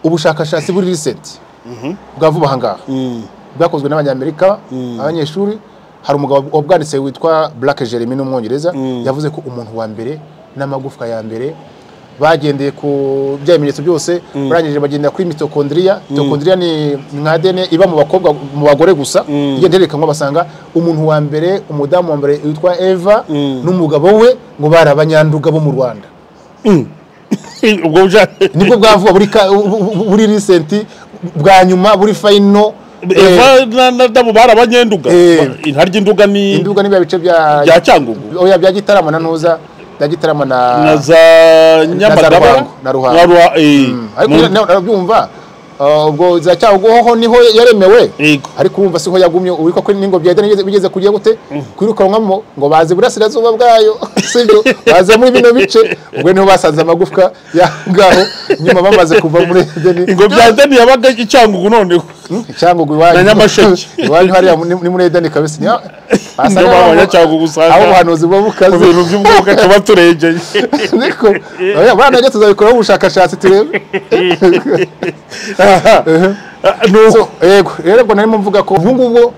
Ubushakashatsi buri recent bwa vuba aha ngaha bwakozwe n'Abanyamerika, abanyeshuri. Hari umugabo wabwanditse witwa Black Jeremy, n'Umwongereza. Yavuze ko umuntu wa mbere n'amagufwa ya mbere bagendeye ku bya bimenyetso byose, barangije bagendera kuri mitochondria. Mitochondria ni nka ADN iba mu bakobwa, mu bagore gusa, igenda irerekanwa. Basanga umuntu wa mbere, umudamu wa mbere witwa Eva n'umugabo we, ngo bari Abanyanduga bo mu Rwanda. Ubwo Nibwo bwavuga buri recent, bwa nyuma, buri final. Eva na Adamu bari Abanyenduga. Eh. Harya Induga ni Induga ni bya bice bya bya Cyangugu. Oya, bya Gitarama na ntuza, bya Gitarama na Na za Nyamagaba. Ruhango, na Ruhango. Na Ariko nabyumva, ubwo za Cyangugu hoho niho yaremewe. Ariko urumva siho yagumye. Uriko ko n'ingobyi ya Edeni bigeze kujya gute kwirukanwamo, ngo baze burasirazuba bwayo, sibyo? Baze muri bino bice, ubwo niho basanze amagufwa ya ngaho nyuma bamaze kuva muri Edeni. Ingobyi ya Edeni yabaga i Cyangugu noneho. Cyangugu iwanyu. Na Nyamasheke. Iwanyu hariya ni muri Edeni kabisa. Niyo mpamvu Abanyacyangugu usanga aho ubuhanuzi buba mu bukaze. bintu by'umwuka tuba turengeye. Niko oya bana, najya tuzabikoraho ubushakashatsi turebe. Nuko So, yego rero, ubwo narimo mvuga ko ubu ngubu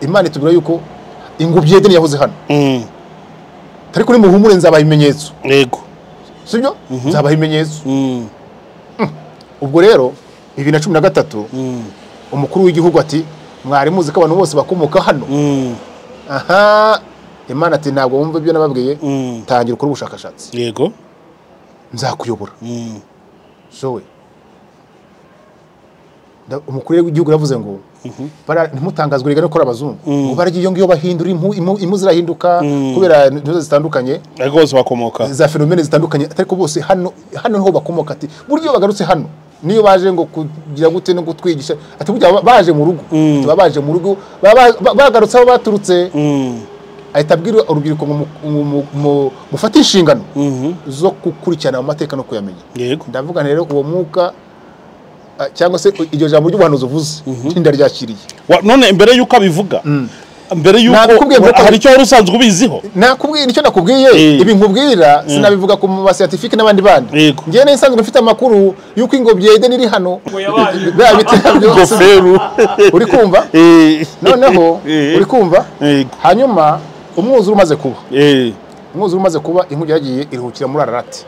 Imana itubwira yuko ingobyi ya Edeni yahoze hano, ariko ni muhumure, nzabaha ibimenyetso. Sibyo? Nzabaha ibimenyetso. Ubwo rero 2013 umukuru w'igihugu ati: "Mwari muzi ko abantu bose bakomoka hano?" Aha Imana ati: "Ntabwo wumva ibyo nababwiye? Tangira ukore ubushakashatsi." Nzakuyobora. Zoe, umukuru w'igihugu yavuze ngo ntimutangazwe rega no gukora abazungu, ngo baragiye iyo ngiyo bahindura impu, impu zirahinduka kubera intuza zitandukanye. Ariko bose bakomoka za phénomènes zitandukanye, ariko bose hano hano niho bakomoka. Ati buryo bagarutse hano niyo baje ngo kugira gute no kutwigisha. Ati burya baje mu rugo. Ati baba baje mu rugo, baba bagarutse aho baturutse. Ahita abwira urubyiruko ngo mufate inshingano zo gukurikirana amateka no kuyamenya. Ndavuga nti rero uwo mwuka, cyangwa se iryo jambo ry'ubuhanuzi uvuze, ndaryakiriye. None mbere y'uko abivuga, mbere y'uko Nakubwiye ngo hari icyo wari usanzwe ubiziho? Nakubwiye, nicyo nakubwiye. Ibi nkubwira sinabivuga ku ba scientifique n'abandi bandi. Njyewe nari nsanzwe mfite amakuru y'uko ingobyi ya Edeni iri hano, bya biti byose. Goferu. Uri kumva? Noneho uri kumva? Yego. Hanyuma umwuzure umaze kuba, umwuzure umaze kuba, inkuge yagiye iruhukira muri Ararati.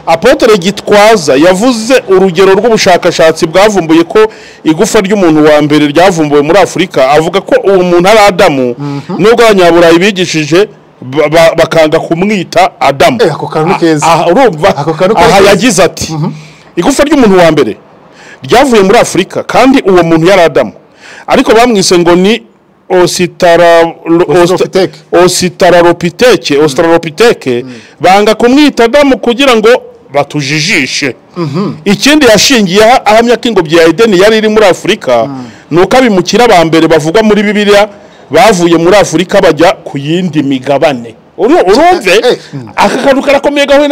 Apôtre Gitwaza yavuze urugero rw'ubushakashatsi bwavumbuye ko igufa ry'umuntu wa mbere ryavumbuwe muri Afurika, avuga ko uwo muntu ari Adamu, nubwo Abanyaburayi bigishije bakanga kumwita Adamu. Ako kantu ni keza. Aha, urumva? Ako kantu kari Aha keza. yagize ati: "Igufa ry'umuntu wa mbere ryavuye muri Afurika, kandi uwo muntu yari Adamu, ariko bamwise ngo ni Australopithèque. Australopithèque, banga kumwita Adamu kugira ngo batujijishe." Ikindi yashingiyeho ahamya ko ingobyi ya Edeni yari iri muri Afurika ni uko abimukira ba mbere bavugwa muri Bibiliya bavuye muri Afurika bajya ku yindi migabane. Urumve aka kantu karakomeye, gahuye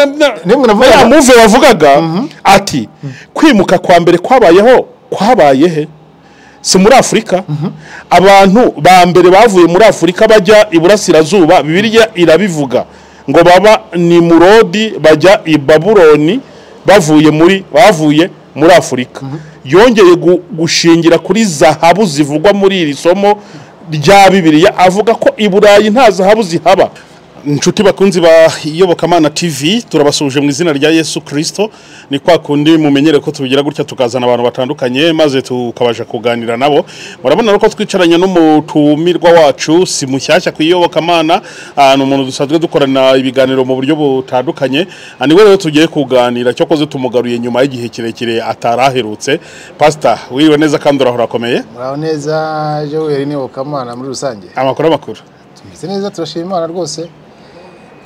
Nimwe na navugaga. ya muve wavugaga ati kwimuka kwa mbere kwabayeho kwabaye he? Si muri Afurika? Abantu ba mbere bavuye muri Afurika bajya iburasirazuba, Bibiliya irabivuga ngo baba ni Murodi bajya i Babuloni, bavuye muri Afurika. Yongeye gushingira kuri zahabu zivugwa muri iri somo rya Bibiliya, avuga ko i Burayi nta zahabu zihaba. Inshuti bakunzi ba Iyobokamana TV, turabasuhuje mu izina rya Yesu Kristo. Ni kwa kundi mumenyere ko tubigira gutya, tukazana abantu batandukanye maze tukabasha kuganira nabo. Murabona ko twicaranye n'umutumirwa wacu, si mushyashya ku Iyobokamana, ni umuntu dusanzwe dukorana ibiganiro mu buryo butandukanye. Niwe rero tugiye kuganira, cyokoze tumugaruye nyuma y'igihe kirekire ataraherutse. Pastor, wiriwe neza kandi urahora akomeye? Muraho neza, Joel n'Iyobokamana muri rusange. Amakuru, amakuru? Tumeze neza, turashima Imana rwose,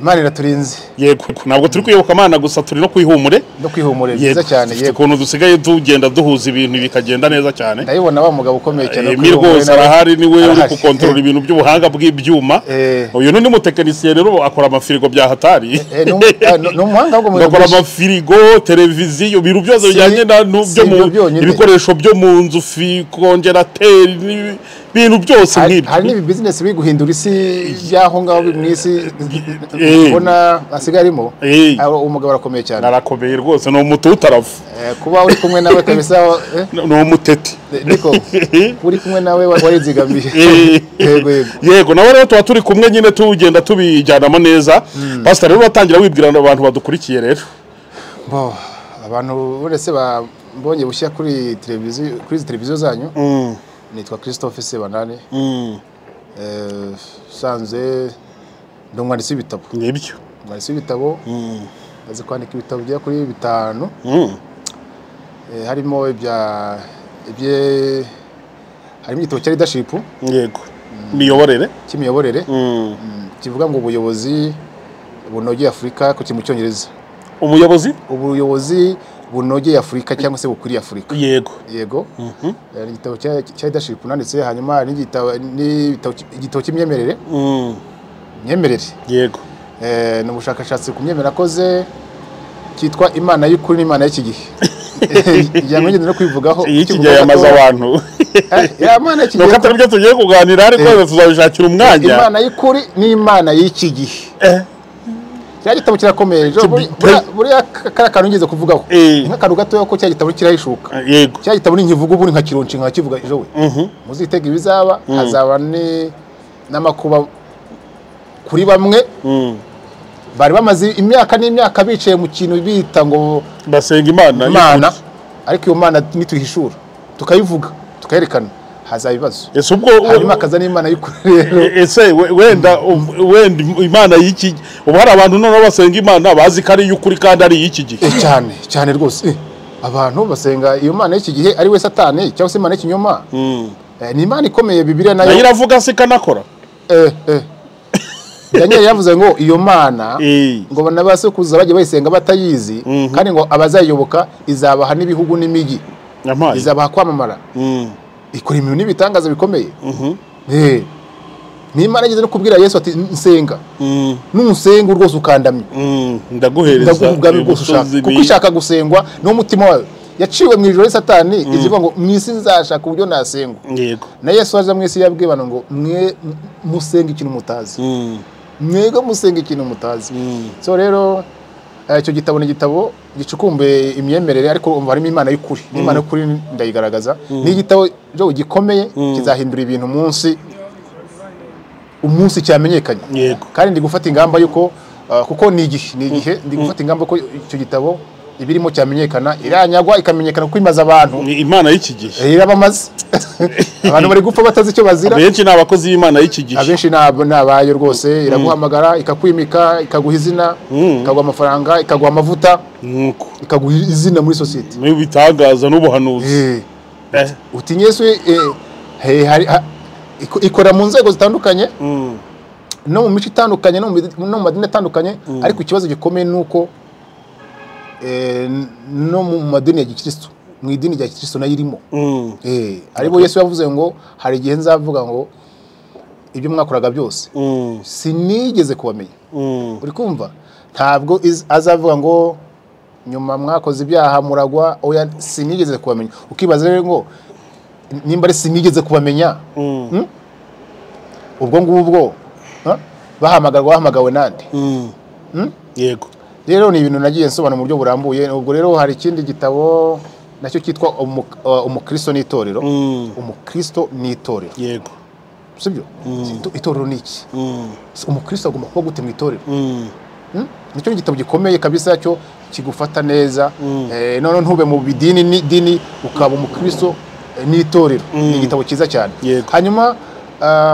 Imana iraturinze. Yego, ntabwo turi kwiyobokamana gusa, turi no kwihumure. No kwihumure, byiza cyane. Dufite ukuntu dusigaye tugenda duhuza ibintu bikagenda neza cyane. Ndabibona wa mugabo ukomeye cyane. Emile rwose arahari, niwe uri gukontorora ibintu by'ubuhanga bw'ibyuma. Uyu ni umutekinisiye rero, akora amafirigo bya hatari. Ni umuhanga ahubwo mu Akora amafirigo, televiziyo, ibintu byose bijyanye na Si byo mu ibyo byonyine. ibikoresho byo mu nzu, congélateur. Ibintu byose nk'ibyo. Hari n'ibi business biri guhindura isi y'aho ngaho mu isi ubona asigaye arimo. Umugabo arakomeye cyane. Arakomeye rwose, ni umututarafu. Kuba uri kumwe nawe kabisa, ni umuteti. Niko uri kumwe nawe warizigamiye. Yego yego. Yego, nawe rero tuba turi kumwe nyine tugenda tubijyanamo neza. Pastor rero batangira wibwira abantu badukurikiye rero. Bo abantu bose bambonye bushya kuri televiziyo, kuri televiziyo zanyu. Nitwa Christophe Sebanani. Sanze ndi umwanditsi w'ibitabo. Nibyo. Umwanditsi w'ibitabo. Azi kwandika ibitabo bya kuri 5. Harimo ibya harimo igitabo cya leadership. Yego. Miyoborere. Cy'imiyoborere. Kivuga ngo ubuyobozi bunogeye Afrika ku mu Cyongereza. Umuyobozi? Ubuyobozi bunogeye Afrika cyangwa se bukwiriye Afrika. Yego. Yego. Igitabo cya leadership nanditse, hanyuma n'igitabo igitabo cy'imyemerere. Imyemerere. Yego. Ni ubushakashatsi ku myemerere akoze cyitwa Imana y'ukuri n'Imana y'iki gihe. Yamenye no kwivugaho iki gihe yamaze abantu. Ya Imana y'iki gihe. Nuko ataribyo tugiye kuganira ariko tuzabishakira umwanya. Imana y'ukuri n'Imana y'iki gihe. Cya gitabo kirakomeye. Buriya kara kantu ngeze kuvugaho. Nk'akantu gatoya ko cya gitabo kirahishuka. Yego. Cya gitabo ni nkivuga ubu nkakironci nkakivuga ejo we. Muzitega ibizaba, hazaba n'amakuba kuri bamwe. Bari bamaze imyaka n'imyaka bicaye mu kintu bita ngo basenga Imana, ariko iyo Mana nituhishura tukayivuga tukayerekana hazaba ibibazo. Ese ubwo hanyuma akaza n'Imana y'ukuri rero. Ese wenda Imana y'iki ubu hari abantu none basenga Imana bazi ko ari y'ukuri kandi ari y'iki gihe. Cyane cyane rwose. Abantu basenga iyo Mana y'iki gihe ari we Satani cyangwa se Imana y'ikinyoma. Ni Imana ikomeye, Bibiliya nayo iravuga se kanakora. Daniel yavuze ngo iyo Mana ngo n'abasokuruza bagiye bayisenga batayizi, kandi ngo abazayiyoboka izabaha n'ibihugu n'imijyi, izabaha kwamamara, ikora ibintu n'ibitangaza bikomeye. Ni Imana igeze no kubwira Yesu ati nsenga, nunsenga rwose ukandamye, ndaguhereza ubwami bwose ushaka, kuko ishaka gusengwa n'umutima wawe. Yaciwe mu ijoro Satani izivuga ngo mu isi nzashaka uburyo nasengwa. Yego. Na Yesu aza mu isi yabwiye abantu ngo mwe musenga ikintu mutazi. Mwego musenga ikintu mutazi. So rero icyo gitabo ni igitabo gicukumbuye imyemerere, ariko umva harimo Imana y'ukuri. Imana y'ukuri ndayigaragaza. Ni igitabo gikomeye kizahindura ibintu umunsi cyamenyekanye. Yego. Kandi ndi gufata ingamba yuko kuko ni igihe ndi gufata ingamba ko icyo gitabo ibirimo cyamenyekana, iranyagwa ikamenyekana kuko imaze abantu. Ni Imana y'iki gihe. Irabamaze. Abantu bari gupfa batazi icyo bazira. Abenshi ni abakozi b'Imana y'iki gihe. Abenshi nabayo rwose. Iraguhamagara ikakwimika, ikaguha izina, ikaguha amafaranga, ikaguha amavuta, ikaguha izina muri society. N'ibitangaza n'ubuhanuzi. Uti Yesu ikora mu nzego zitandukanye, no mu mico itandukanye, no mu madini atandukanye, ariko ikibazo gikomeye nuko no mu madini ya Gikristo, mu idini rya Gikristo nayo irimo. Aribo Yesu yavuze ngo hari igihe nzavuga ngo ibyo mwakoraga byose sinigeze kubamenya. Uri kumva? Ntabwo azavuga ngo nyuma mwakoze ibyaha muragwa, oya sinigeze kubamenya. Ukibaza rero ngo nimba ari sinigeze kubamenya, ubwo ngubwo bahamagarwa bahamagawe nande? Yego. Rero ni ibintu nagiye nsobanura mu buryo burambuye. Ubwo rero hari ikindi gitabo nacyo cyitwa Umukristo n'itorero. Umukristo n'itorero. Yego. Sibyo? Itorero ni iki? Umukristo agomba kuba gute mu itorero? Nicyo gitabo gikomeye kabisa cyo kigufata neza. None ntube mu bidini n'idini, ukaba umukristo n'itorero. Ni igitabo cyiza cyane. Hanyuma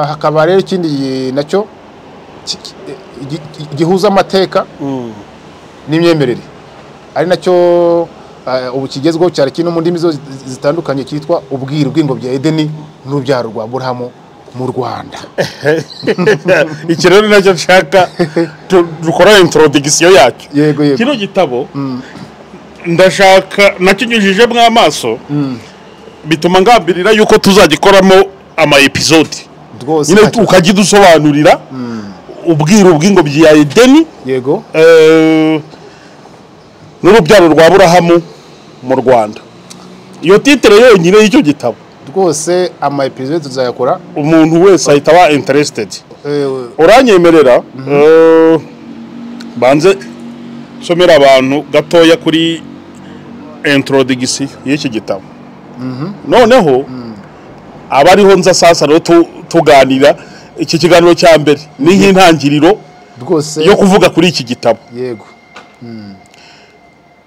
hakaba rero ikindi nacyo gihuza amateka n'imyemerere, ari nacyo ubu kigezweho cyane kino mu ndimi zitandukanye, cyitwa Ubwiru bw'ingobyi ya Edeni n'urubyaro rwa Aburahamu mu Rwanda. Iki rero nacyo nshaka dukora introduction yacyo. Yego yego. Kino gitabo ndashaka nakinyujije mwa amaso, bituma ngambirira yuko tuzagikoramo ama episode rwose, nyine ukagidusobanurira ubwiru bw'ingobyi ya Edeni. Yego. N'urubyaro rwa Aburahamu mu Rwanda. Iyo titre yonyine y'icyo gitabo Rwose ama episode tuzayakora, umuntu wese ahita aba interested. Uranyemerera banze somera abantu gatoya kuri introduction y'iki gitabo. Noneho abariho nza sasa rero tuganira iki kiganiro cya mbere ni nk'intangiriro rwose yo kuvuga kuri iki gitabo. Yego.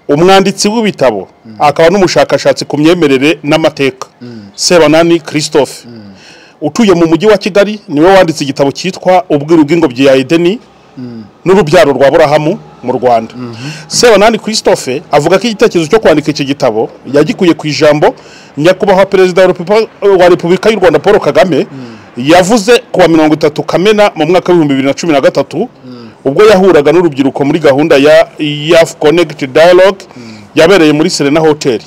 Umwanditsi w'ibitabo akaba n'umushakashatsi ku myemerere n'amateka Sebanani Christophe utuye mu mujyi wa Kigali niwe wanditse igitabo cyitwa Ubwiru bw'ingobyi ya Edeni n'urubyaro rwa Aburahamu mu Rwanda. Sebanani Christophe avuga ko igitekerezo cyo kwandika iki gitabo yagikuye ku ijambo nyakubahwa Perezida wa Repubulika y'u Rwanda Paul Kagame yavuze ku wa 30 Kamena mu mwaka wa 2013 ubwo yahuraga n'urubyiruko muri gahunda ya Youth Connect Dialogue yabereye muri Serena Hotel.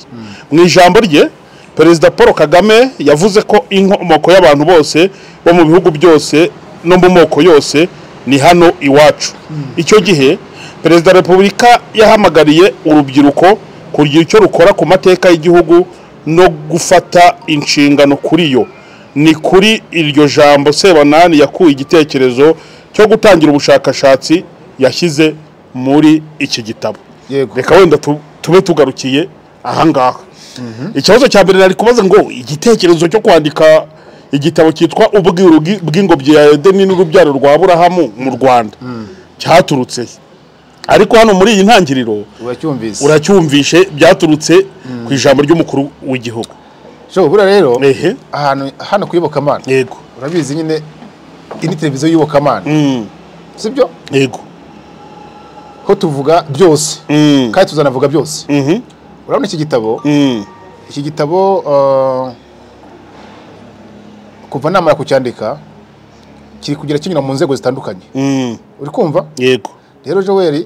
Mu ijambo rye Perezida Paul Kagame yavuze ko inkomoko y'abantu bose bo mu bihugu byose no mu moko yose ni hano iwacu. Icyo gihe Perezida wa Repubulika yahamagariye urubyiruko kugira icyo rukora ku mateka y'igihugu no gufata inshingano kuri yo. Ni kuri iryo jambo Sebanani yakuye igitekerezo cyo gutangira ubushakashatsi yashyize muri iki gitabo. Yego. Reka wenda tube tugarukiye ahangaha. Ikibazo cya mbere nari kubaza ngo igitekerezo cyo kwandika igitabo cyitwa Ubwiru bw'ingobyi ya Edeni n'urubyaro rwa Aburahamu mu Rwanda cyaturutse. Ariko hano muri iyi ntangiriro uracyumvise uracyumvishe byaturutse ku ijambo ry'umukuru w'igihugu. So bura rero ahantu hano kuyobokamana. Yego. Urabizi nyine ini televiziyo y'Iyobokamana. Sibyo? Yego. Ko tuvuga byose. Kandi tuzanavuga byose. Urabona iki gitabo? Iki gitabo kuva namara kucyandika kiri kugira kinyura mu nzego zitandukanye. Uri kumva? Yego. Rero Joel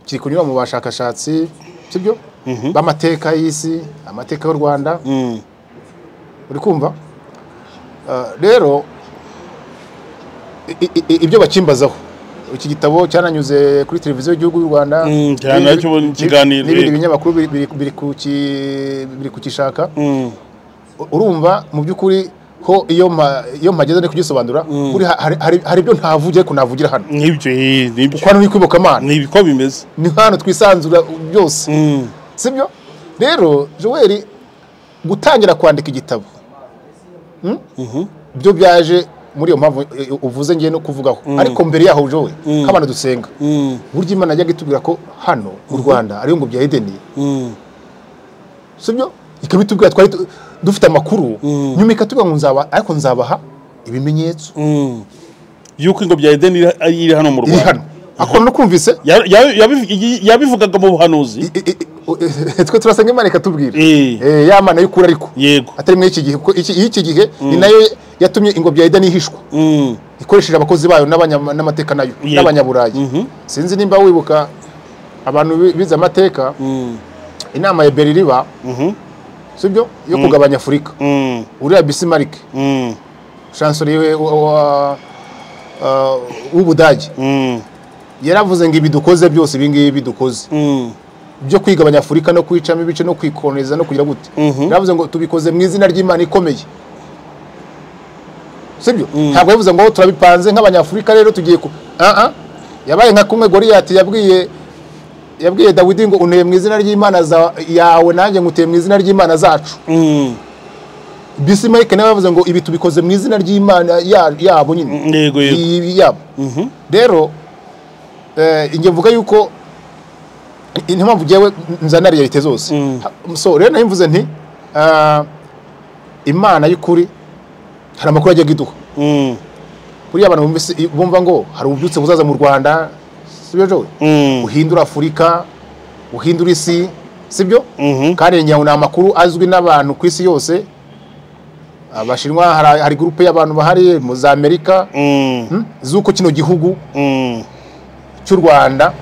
kiri kunyura mu bashakashatsi, sibyo? B'amateka y'isi, amateka y'u Rwanda. Uri kumva? Rero ibyo bakimbazaho iki gitabo cyananyuze kuri televiziyo y'igihugu y'u Rwanda, n'ibindi binyamakuru biri kukishaka. Urumva mu by'ukuri ko iyo mpageze ndi kugisobanura kuri hari ibyo ntavugiye ko navugira hano. Nibyo nibyo. Uko hano kwibokamana nibiko bimeze. Ni hano twisanzura byose. Sibyo? Rero Joel gutangira kwandika igitabo byo byaje muri iyo mpamvu uvuze ngiye no kuvugaho. Ariko mbere yaho Joel nk'abantu dusenga burya Imana yajyaga itubwira ko hano mu Rwanda ari ingobyi ya Edeni. Sibyo? Ikabitubwira twari dufite amakuru, nyuma ikatubwira ngo nzaba ariko nzabaha ibimenyetso yuko ingobyi ya Edeni iri hano mu Rwanda. Akora no kumvise yabivugaga mu buhanuzi. Twe turasenga Imana ikatubwira ya Mana y'ukuri ariko atari muri iki gihe, kuko iki gihe ni nayo yatumye ingobyi ya Edeni ihishwa ikoresheje abakozi bayo n'amateka nayo n'abanyaburayi. Sinzi nimba wibuka abantu bize amateka, inama ya Berlin iba, sibyo, yo kugabanya Afurika. Uriya Bismarck chancelier w'Ubudage yaravuze ngo ibi dukoze byose ibi ngibi dukoze byo kwigabanya Afurika no kwicamo ibice no kwikoloniza no kugira gute, yaravuze ngo tubikoze mu izina ry'Imana ikomeye. Sibyo? Ntabwo yavuze ngo turabipanze nk'abanyafurika rero tugiye ku yabaye nka kumwe Goliath yabwiye Dawidi ngo unteye mu izina ry'Imana yawe nanjye nguteye mu izina ry'Imana zacu. Bismarck nawe yavuze ngo ibi tubikoze mu izina ry'Imana yabo nyine. Yego yabo. Rero inge mvuga yuko impamvu jewe nzana realite zose. So rero nayo mvuze nti Imana y'ukuri hari amakuru ajya giduha. Buriya abantu bumva ngo hari ububyutse buzaza mu Rwanda, sibyo Joel? Uhindura Afurika, uhindura isi, sibyo? Kandi nyawo ni amakuru azwi n'abantu ku isi yose. Abashinwa hari groupe y'abantu bahari mu za Amerika zuko kino gihugu cy'u Rwanda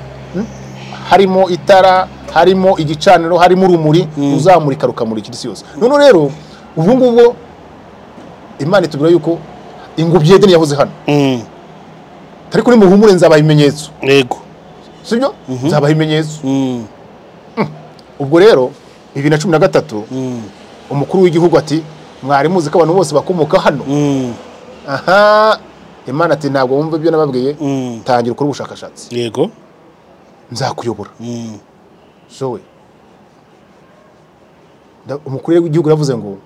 harimo itara, harimo igicaniro, harimo urumuri uzamurika rukamurikira isi yose. None rero ubu ngubu Imana itubwira yuko ingobyi ya Edeni yahoze hano. Ariko ni muhumure nzabaha ibimenyetso. Yego. Sibyo? Nzabaha ibimenyetso. Ubwo rero 2013 umukuru w'igihugu ati Mwari muzi ko abantu bose bakomoka hano. Aha Imana ati ntabwo wumva ibyo nababwiye, tangira ukora ubushakashatsi. Yego. Nzakuyobora. Zoe. Umukuru w'igihugu yavuze ngo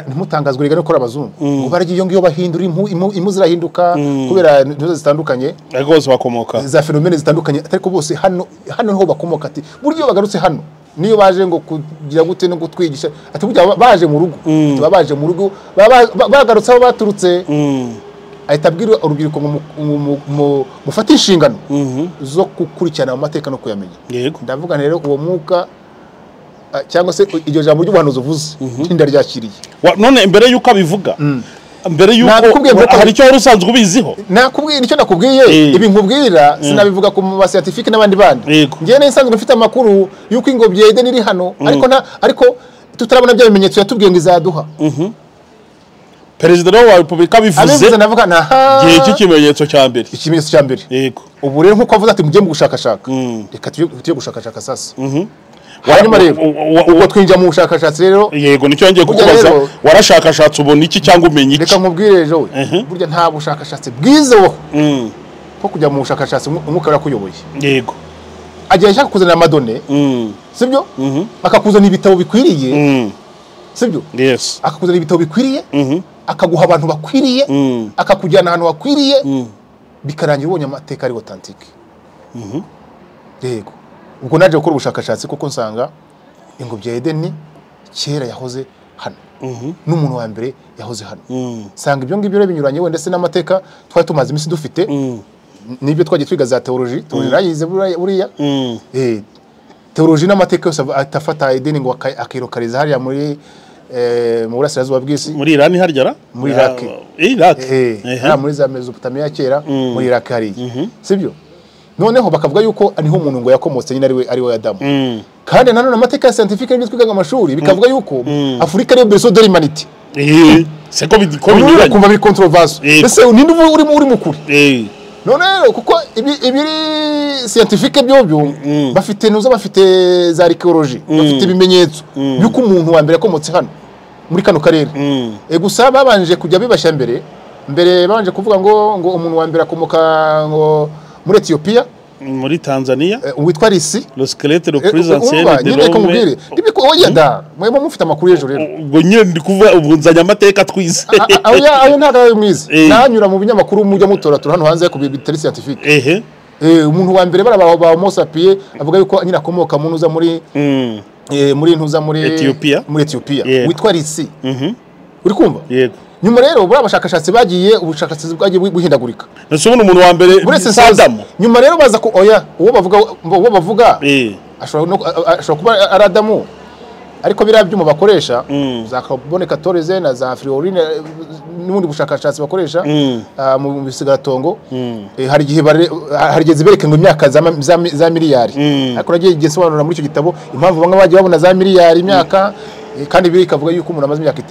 ntimutangazwe rega no kora abazungu ngo baragiye iyo ngiyo bahindura impu zirahinduka kubera intuzo zitandukanye, ariko bose bakomoka za phenomene zitandukanye, ariko bose hano niho bakomoka. Ati buryo bagarutse hano niyo baje ngo kugira gute no gutwigisha, ati burya baje mu rugo, baje mu rugo bagarutse aho baturutse. Ahita abwira urubyiruko ngo mufate inshingano zo gukurikirana amateka no kuyamenya. Ndavuga rero uwo mwuka cyangwa se iryo jambo ry'ubuhanuzi uvuze ndaryakiriye. None mbere yuko abivuga, mbere yuko hari icyo wari usanzwe ubiziho? Nakubwiye nicyo nakubwiye, ibi nkubwira sinabivuga ku ba scientifique n'abandi bandi. Ngiye nsanzwe mfite amakuru yuko ingobyi ya Edeni iri hano, ariko tutarabona bya bimenyetso yatubwiye ngo izaduha. Perezida wa Republika bivuze navuga naha gihe cy'ikimenyetso cya mbere, ikimenyetso cya mbere. Yego. Ubu rero nkuko avuze ati mujye mu gushakashaka, reka tujye gushakashaka sasa. Hanyuma rero ubwo twinjira mu bushakashatsi rero. Yego, nicyo ngiye kukubaza, warashakashatse ubona iki cyangwa umenya iki? Reka nkubwire ejo we, burya nta bushakashatsi bwiza bubaho nko kujya mu bushakashatsi umwuka arakuyoboye. Yego. Agiye ashaka kuzana amadone, sibyo? Akakuzana ibitabo bikwiriye, sibyo? Yes. Akakuzana ibitabo bikwiriye, akaguha abantu bakwiriye, akakujyana ahantu bakwiriye, bikarangira ubonye amateka ari authentique. Yego. Ubwo naje gukora ubushakashatsi kuko nsanga ingobyi ya Edeni kera yahoze hano, n'umuntu wa mbere yahoze hano. Nsanga ibyo ngibyo binyuranye wenda se n'amateka twari tumaze iminsi dufite, nibyo twagiye twiga za theology, turayize buriya. Theology n'amateka yose atafata Edeni ngo akirokariza hariya muri mu burasirazuba bw'isi, muri Irani harya, muri Iraq. Iraq. Hariya muri za Mesopotamia kera, muri Iraq hariya. Sibyo? Noneho bakavuga yuko niho umuntu ngo yakomotse nyine ari we Adamu. Kandi nanone amateka ya scientifique n'ibyo twigaga amashuri bikavuga yuko Afrika ari berceau de l'humanité. C'est comme binyuranye. Kumva biri controverse. Ese ninde uri mukuri? None rero kuko ibiri scientifique byobyo bafite nuza, bafite za archéologie, bafite ibimenyetso yuko umuntu wa mbere yakomotse hano muri kano karere. Gusa babanje kujya bibashya mbere babanje kuvuga ngo umuntu wa mbere akomoka ngo muri Ethiopia, muri Tanzania, witwa Risi, le squelette le plus ancien de l'homme. Ndibiko oya da mwebwe mufite amakuru y'ejo rero. Ubwo nyine ndi kuvuga ubwo nzanya amateka twize. Ayo ntago ayo mwize. Nanyura mu binyamakuru mujya mutora tura hano hanze ku bitari scientifique. Umuntu wa mbere baraba ba Homo sapiens avuga yuko nyina akomoka mu ntuza muri muri ntuza muri Ethiopia, muri Ethiopia witwa Risi. Uri kumva? Yego. Nyuma rero buri abashakashatsi bagiye ubushakashatsi bwagiye buhindagurika. Nasubona umuntu wa mbere Adamu. Nyuma rero baza ko oya uwo bavuga ashobora kuba ari Adamu, ariko biriya byuma bakoresha za carbone 14 na za fluorine n'ubundi bushakashatsi bakoresha mu bisigaratongo, hari igihe zibereka ngo imyaka za miliyari. Ariko nagiye gisobanura muri icyo gitabo impamvu bamwe bagiye babona za miliyari imyaka, kandi biri kavuga yuko umuntu amaze imyaka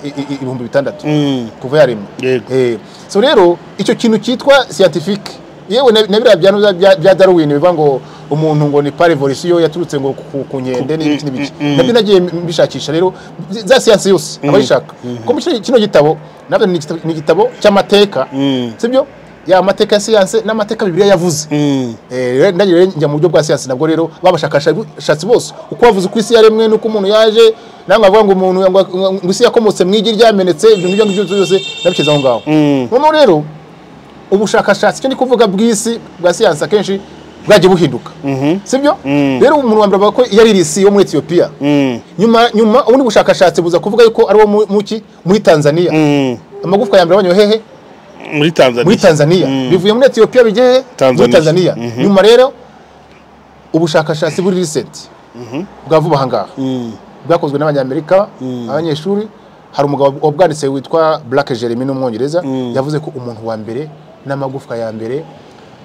6000 kuva yaremwe. So rero icyo kintu cyitwa scientifique, yewe na biriya bya bya Darwin bivuga ngo umuntu ngo ni par evolution yaturutse ngo ku nkende n'ibiki n'ibiki, nabyo nagiye mbishakisha. Rero za science yose abayishaka ko muri kino gitabo nabyo ni igitabo cy'amateka, sibyo? Ya amateka ya science n'amateka Bibiliya yavuze. Ndagiye njya mu buryo bwa science nabwo rero babashakashatsi bose uko bavuze ku isi yaremwe nuko umuntu yaje, namwe bavuga ngo umuntu ngo isi yakomotse mu igi ryamenetse, ibyo ngibyo byose nabishyize aho ngaho. Noneho rero ubushakashatsi cyo ndi kuvuga bw'isi bwa science akenshi bwagiye buhinduka, sibyo? Rero umuntu wa mbere bavuga ko yari Risi yo muri Ethiopia. Nyuma ubundi bushakashatsi buza kuvuga yuko ari wo muki muri Tanzania. Amagufwa ya mbere abanyoye hehe? Muri Tanzania. Muri Tanzania. Bivuye muri Ethiopia bijye muri Tanzania. Nyuma rero ubushakashatsi buri recent bwa vuba aha ngaha bwakozwe n'abanyamerika, abanyeshuri. Hari umugabo wabwanditse witwa Black Jeremy n'umwongereza, yavuze ko umuntu wa mbere n'amagufwa ya mbere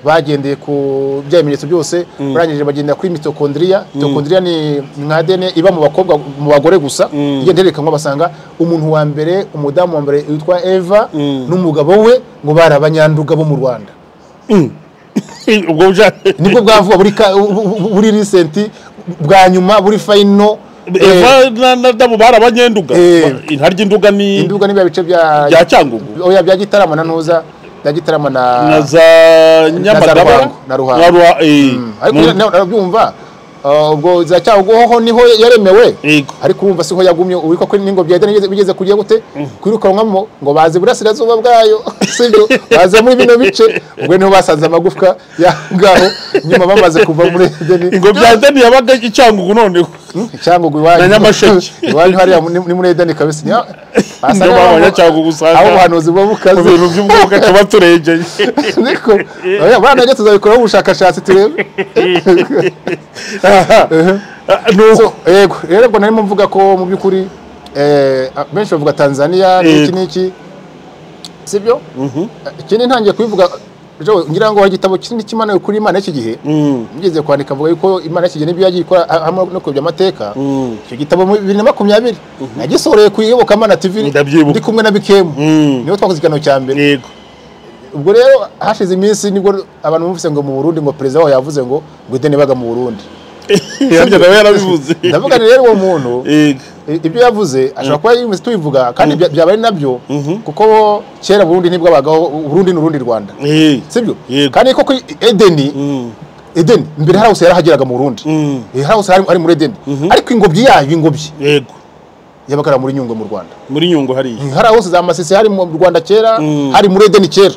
bagendeye ku bya bimenyetso byose, barangije bagendera kuri mitochondria. Mitochondria ni nka ADN iba mu bakobwa, mu bagore gusa, igenda yerekanwa basanga umuntu wa mbere, umudamu wa mbere witwa Eva n'umugabo we ngo bari abanyanduga bo mu Rwanda. Ubwo nibwo bwavuga buri recent bwa nyuma buri final Eva na Adamu bari abanyenduga. Intarya induga ni induga ni bya bice bya Cyangugu. Oya, bya Gitarama na Ntuza, bya Gitarama na za Nyamagabara na Ruhango. Ariko nabyumva ubwo za Cyangugu hoho niho yaremewe, ariko urumva siho yagumye. Uriko ko n'ingobyi ya Edeni bigeze kugiye gute kwirukanwamo ngo baze burasirazuba bwayo, sibyo, baze muri bino bice, ubwo niho basanze amagufwa ya ngaho nyuma bamaze kuva muri Edeni. Ingobyi ya Edeni yabaga i Cyangugu noneho Cyangugu iwanyu na Nyamasheke iwanyu hariya ni muri Edeni kabisa. Basanga Cyangugu usanga aho buhanuzi buba bukaze mu bintu by'umwuka tuba turengeye. Niko oya bana najye tuzabikoraho ubushakashatsi turebe. Yego rero ubwo narimo mvuga ko mu by'ukuri benshi bavuga Tanzania n'iki n'iki, sibyo? Ikindi ntangiye kubivuga ngira ngo igitabo kinini cy'Imana kuri Imana y'iki gihe ngeze kwandika mvuga yuko Imana y'iki gihe n'ibyo yagiye ikora hamwe no kuyobya amateka. Icyo gitabo mu 2020 nagisohoreye ku Iyobokamana TV ndi kumwe na Bikemu, niho twakoze ikiganiro cya mbere. Yego. Ubwo rero hashize iminsi nibwo abantu bumvise ngo mu Burundi ngo perezida waho yavuze ngo Edeni baga mu Burundi. Yaryo nawe yarabivuze. Ndavuga rero uwo muntu ibyo yavuze ashobora kuba yumvise tubivuga kandi byaba ari nabyo, kuko kera Burundi nibwo abagaho, Burundi n'urundi Rwanda, sibyo? Kandi koko Edeni Edeni mbere hari hose yarahageraga mu Burundi, hari hose ari muri Edeni, ariko ingobyi yayo ingobyi yego yabagara muri Nyungwe mu Rwanda, muri Nyungwe hariya hari hose za Masisi hari mu Rwanda kera, hari muri Edeni kera,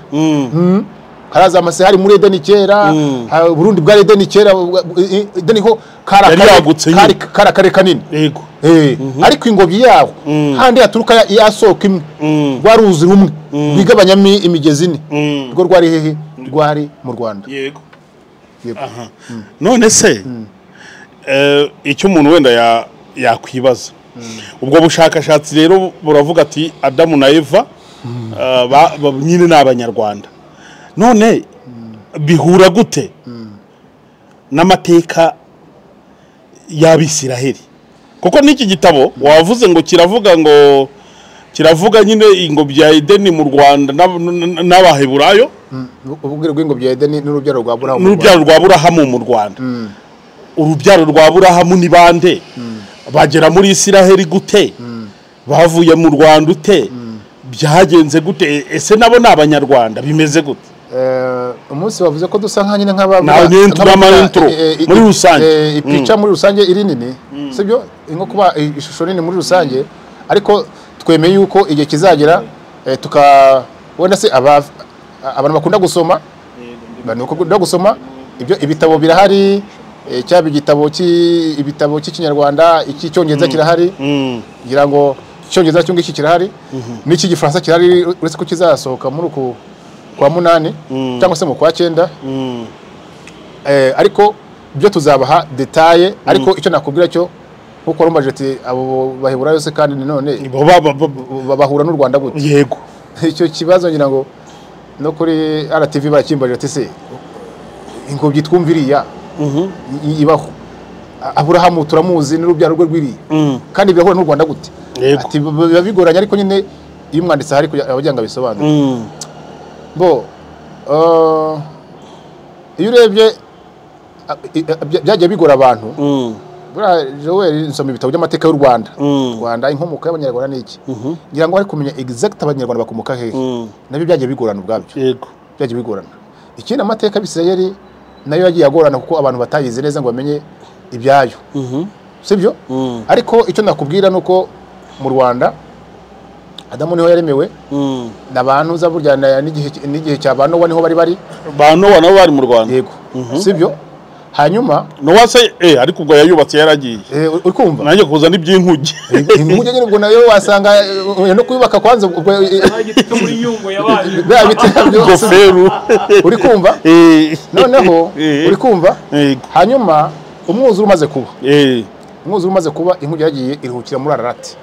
hari za Masisi hari muri Edeni kera, Burundi bwari Edeni kera. Edeni ho kara kanini yego. Ariko ingobyi yaho handi yaturuka yasoko imwe rwaruzi rumwe rwigabanyamo imigezi ine, rwo rwari hehe? Rwari mu Rwanda. Yego. None se icyo umuntu wenda yakwibaza, ubwo bushakashatsi rero buravuga ati Adamu na Eva nyine ni abanyarwanda, none bihura gute n'amateka y'Abisiraheli? Kuko n'iki gitabo wavuze ngo kiravuga nyine ingobyi ya Edeni mu Rwanda n'Abaheburayo, ubwira bw'ingobyi ya Edeni n'urubyaro rwa Aburahamu, n'urubyaro rwa Aburahamu mu Rwanda. Urubyaro rwa Aburahamu ni bande? Bagera muri Isiraheli gute? Bavuye mu Rwanda ute? Byagenze gute? Ese nabo ni abanyarwanda? Bimeze gute? Umunsi wavuze ko dusa nka nyine nk'aba muri rusange ipica muri rusange iri nini, sibyo? Inko kuba ishusho nini muri rusange, ariko twemeye yuko igihe kizagera tuka wenda se abantu bakunda gusoma, abantu bakunda gusoma ibyo ibitabo birahari, cyaba igitabo ibitabo cy'ikinyarwanda, icy'icyongereza kirahari, ngira ngo icyongereza cyo ngiki kirahari, n'iki gifaransa kirahari, uretse ko kizasohoka muri uku kwa 8 cyangwa se mu kwa 9. Ariko byo tuzabaha detail, ariko icyo nakubwira cyo nkuko warumbaje ati abo Baheburayo se kandi none bahura n'u Rwanda gute? Yego. Icyo kibazo ngira ngo no kuri RTV barakimbaje ati se ingobyi twumviriya ibaho, Aburahamu turamuzi n'urubyaro rwe rwiriye, kandi birahura n'u Rwanda gute? Ati biba bigoranye, ariko nyine iyo umwanditsi ahari abagira ngo abisobanure. Bo iyo urebye byagiye bigora abantu. Buriya Joel nsoma ibitabo by'amateka y'u Rwanda, Rwanda inkomoko y'abanyarwanda ni iki, ngira ngo ari kumenya exact abanyarwanda bakomoka hehe, nabyo byagiye bigorana ubwabyo. Yego, byagiye bigorana. Ikindi amateka y'Abisirayeli nayo yagiye agorana kuko abantu batayize neza ngo bamenye ibyayo, sibyo? Ariko icyo nakubwira nuko mu Rwanda Adamu niho yaremewe, n'abantu za burya n'igihe cya ba Nowa niho bari ba Nowa nabo bari mu Rwanda. Yego, sibyo? Hanyuma Nowa se ariko ubwo yayubatse yaragiye, uri kumva nanjye kuza n'iby'inkuge, inkuge nyine ubwo nayo wasanga no kuyubaka kwanza ubwo muri Nyungwe yabaye goferu, uri kumva? Noneho uri kumva? Hanyuma umwuzure umaze kuba, umwuzure umaze kuba inkuge yagiye iruhukira muri Ararati,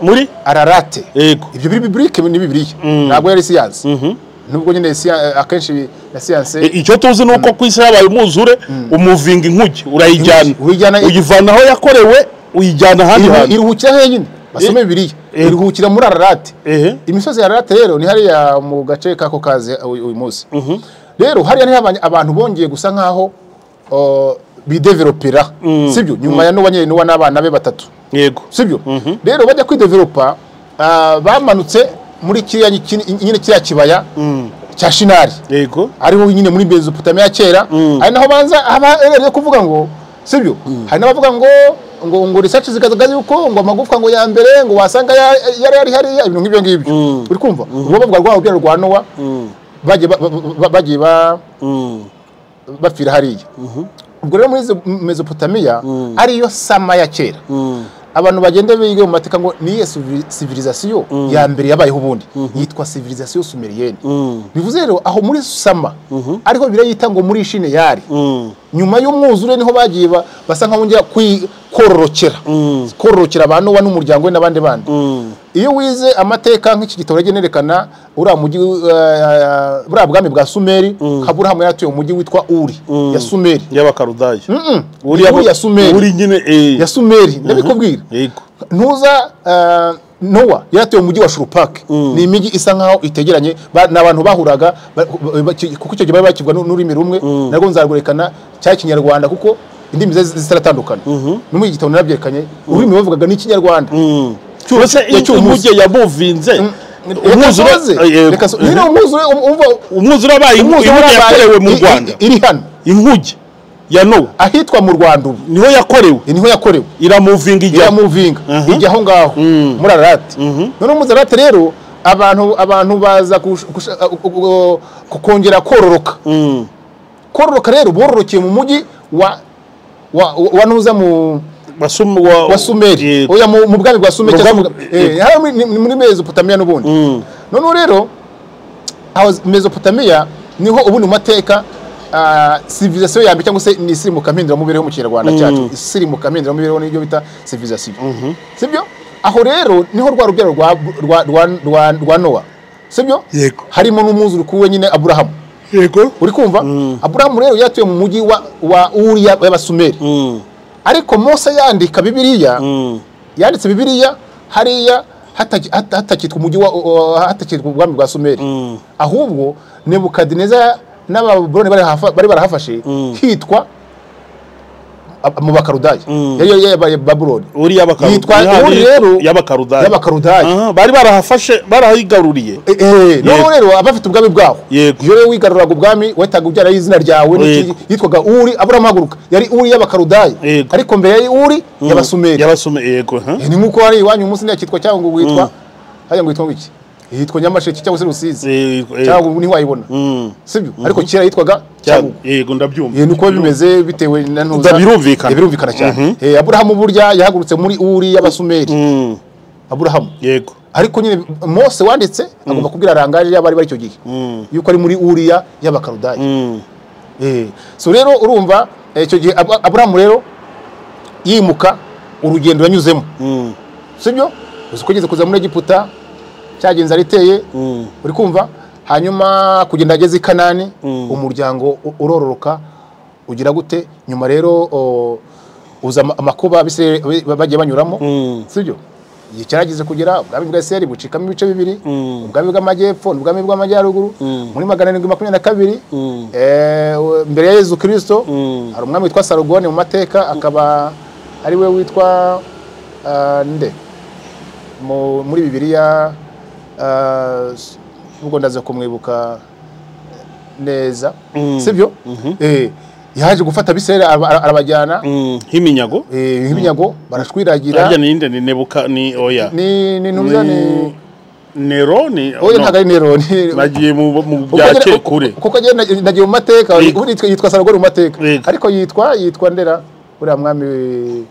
muri Ararate. Yego. Ibyo biri biblique ni Bibiliya, ntabwo yari siyansi. Nubwo nyine akenshi na siyanse icyo tuzi nuko ku isi yabaye umwuzure, umuvinga inkuge urayijyana, uyivana aho yakorewe uyijyana ahandi hantu, iruhukira henyine. Basome Bibiliya, iruhukira muri Ararate. Imisozi ya Ararate rero ni hariya mu gace kako kaze uyu munsi. Rero hariya niho abantu bongeye gusa nkaho bidevelopera, sibyo? Nyuma ya Nowa nyine, Nowa n'abana be batatu. Yego. Sibyo? Rero bajya kwidevelopa, bamanutse muri kiriya nyine kiriya kibaya cya Shinari. Yego. Ariho nyine muri Mesopotamia ya kera, ari naho banza aba kuvuga ngo, sibyo? Hari n'abavuga ngo research zigaragaza yuko ngo amagufwa ngo ya mbere ngo wasanga yari ari hariya, ibintu nk'ibyo ngibyo. Uri kumva? Ubwo bavuga rwa ubyaro rwa Nowa bagiye bapfira hariya. Ubwo rero muri Mesopotamia ariyo Sama ya kera. Abantu bagenda biga mu mateka ngo ni civilisation ya mbere yabayeho ubundi yitwa civilisation sumérienne. Bivuze rero aho muri Sama ariho birayita ngo muri Shineyari. Nyuma y'umwuzure niho bagiye basa nkaho bongera kororokera. Kororokera abantu wa n'umuryango we n'abandi bandi. Iyo wize amateka nk'iki gitabo yagenerekana uriya mujyi, buriya bwami bwa Sumeri, Aburahamu yaratuye mu mujyi witwa Uri ya Sumeri y'Abakaludaya. Uri ya Sumeri. Uri nyine ya Sumeri ndabikubwira. Yego. Ntuza Nowa yaratuye mu mujyi wa Shurupake. Ni imijyi isa nkaho itegeranye, n'abantu bahuraga kuko icyo gihe bari bakivwa n'ururimi rumwe, narwo nzarwerekana cya Kinyarwanda kuko indimi zitaratandukana. No mu gitabo narabyerekanye ururimi bavugaga ni Ikinyarwanda. Cyose inkuge yabuvinze umwuzure abaye inkuge yakorewe mu Rwanda iri hano, inkuge ya Nowa ahitwa mu Rwanda ubu niho yakorewe, niho yakorewe, iramuvinga ijya aho ngaho muri Ararati. None muri Ararati rero abantu baza kongera kororoka. Kororoka rero bororokeye mu mujyi wa nuza mu wa Sumeri, oya mu bwami bwa Sumeri cyangwa muri Mesopotamia n'ubundi. None rero aho Mesopotamia niho ubundi mu mateka civilisation ya mbere cyangwa se ni isirimuka mpinduramubereho mu Kinyarwanda cyacu, isirimuka mpinduramubereho nibyo bita civilisation. Sibyo? Aho rero niho rwa rubyaro rwa Nowa. Sibyo? Harimo n'umwuzukuru we nyine Aburahamu. Yego. Uri kumva? Aburahamu rero yatuye mu mujyi wa Uri y'Abasumeri. Ariko Mose yandika Bibiliya, yanditse Bibiliya hariya hatakitwa umujyi wa hatakitwa ubwami bwa Sumeri. Ahubwo Nebukadineza n'Ababuloni bari barahafashe hitwa mu Bakaludaya. Yari yabaye Babuloni. Uri y'Abakaludaya. Uri rero y'Abakaludaya. Bari barahafashe, barahigaruriye. None rero abafite ubwami bwaho. Iyo rero wigaruraga ubwami wetaga ubyara izina ryawe yitwaga Uri. Aburahamu ahaguruka yari Uri y'Abakaludaya. Ariko mbere yari Uri y'Abasumeri. Y'Abasumeri yego. Ni nkuko hari iwanyu umunsi ndakitwa cyangwa ngo witwa haya ngo witwa iki? Yitwa Nyamasheke cyangwa se Rusizi cyangwa ubu ntiwayibona. Sibyo? Ariko kera yitwaga Cyangugu. Yego ndabyumva. Nuko bimeze bitewe na ntuza. Birumvikana. Birumvikana cyane. Aburahamu burya yahagurutse muri Uri y'Abasumeri. Aburahamu. Yego. Ariko nyine Mose wanditse agomba kubwira rangaje y'abari bari icyo gihe yuko ari muri Uri y'Abakaludaya. So rero urumva icyo gihe Aburahamu rero yimuka urugendo yanyuzemo. Sibyo? Uzi ko ageze kuza muri Egiputa cyagenze ariteye, uri kumva? Hanyuma kugenda ageze i Kanani, umuryango urororoka ugira gute? Nyuma rero uza amakuba bagiye banyuramo, sibyo? Igihe cyarageze kugera ubwami bwa Isirayeli bucikamo ibice bibiri, ubwami bw'amajyepfo n'ubwami bw'amajyaruguru. Muri 722 mbere ya Yezu Kristo hari umwami witwa Sarugoni mu mateka, akaba ari we witwa nde muri Bibiliya, ubwo ndaza kumwibuka neza, sibyo? Yaje gufata Abisirayeli arabajyana nk'iminyago, nk'iminyago barashwiragira. Harya ni nde? Ni Nebuka ni oya ni ntuza ni Nero ni oya ntago ari Nero, nagiye mu bya kure kuko nagiye mu mateka. Yitwa Sarugoni mu mateka, ariko yitwa Ndera uriya mwami,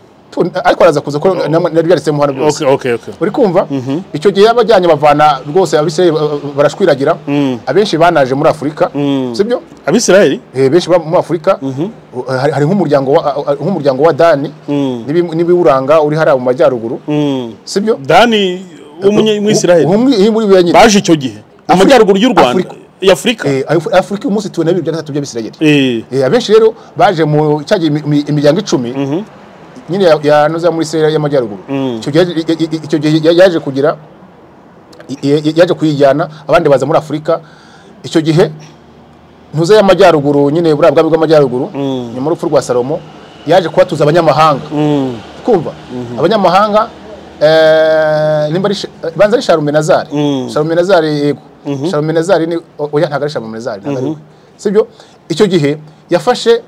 ariko araza kuza ko nabyaritsemo hano byose. Okay. Uri kumva? Icyo gihe yabajyanye bavana rwose Abisirayeli barashwiragira. Abenshi banaje muri Afurika, sibyo? Abisirayeli benshi muri Afurika. Hari nk'umuryango wa Dani n'ibiwuranga uri hariya mu majyaruguru, sibyo? Dani w'Umwisirayeli baje icyo gihe mu majyaruguru y'u Rwanda Afrika. Afrika umunsi tubona 2.3 by'Abisirayeli. Abenshi rero baje mu cyagiye imiryango 10 nyine ya noza muri Isirayeli y'amajyaruguru. Icyo gihe yaje kugira yaje kuyijyana abandi baza muri Afurika. Icyo gihe ntuza y'amajyaruguru nyine buriya bwami bw'amajyaruguru nyuma y'urupfu rwa Salomo yaje kubatuza abanyamahanga. Kumva abanyamahanga nimba ari banza ari Sharumenazari. Sharumenazari yego. Sharumenazari ni oya ntago ari Sharumenazari ntago ari. Sibyo? Icyo gihe yafashe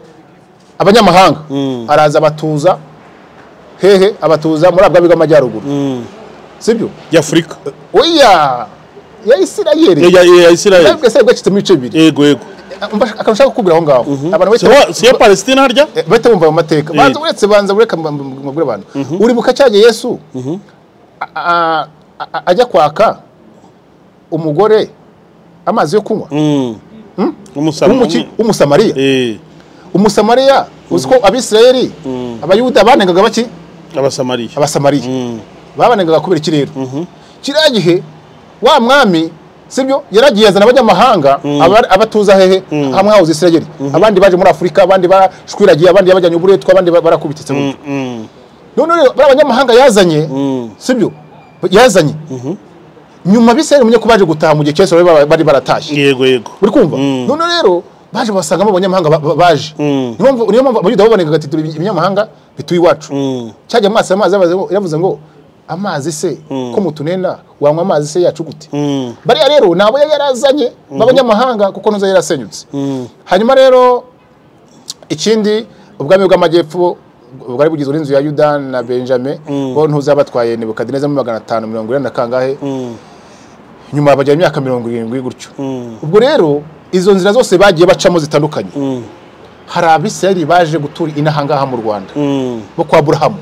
abanyamahanga araza abatuza hehe abatuza muri abwa bw'amajyaruguru. Sibyo? Ya Afrika. Oya ya Isirayeli. Ya Isirayeli. Ntabwo se bwacitse mu bice bibiri. Yego yego. Akanshaka kukubwira aho ngaho. Abantu bete si ya Palestina harya? Bete bumva mu mateka. Banza uretse banza ureka mbabwire abantu. Uribuka cyagiye Yesu ajya kwaka umugore amazi yo kunywa. Umusamariya. Umusamariya uziko Abisirayeli Abayuda banengaga baki? Abasamariya. Abasamariya. Babanengaga kubera iki rero? Kiriya gihe wa mwami sibyo yaragiye azana abanyamahanga abatuza hehe hamwe hahoze Isirayeli. Abandi baje muri Afrika, abandi bashwiragiye, abandi yabajyanye uburetwa, abandi barakubititse gutyo. None rero bari abanyamahanga yazanye sibyo yazanye nyuma Abisirayeli munye ko baje gutaha mu gihe cyose bari baratashye. Yego yego. Uri kumva? None rero baje basangamo abanyamahanga baje. Niyo mpamvu Abayuda babonekaga ati turi ibinyamahanga bituye iwacu. Cyajya amazi yavuze ngo amazi se ko mutunena wanywa amazi se yacu gute? Bariya rero nabo yarazanye babanyamahanga kuko ntuza yarasenyutse. Hanyuma rero ikindi ubwami bw'amajyepfo bwari bugizwe n'inzu ya Yuda na Benjamin bo ntuzabatwaye Nebukadineza mu 540 na kangahe nyuma bajya imyaka 70 gutyo. Ubwo rero izo nzira zose bagiye bacamo zitandukanye. Hari Abisirayeli baje gutura inahangaha mu Rwanda bo kwa Aburahamu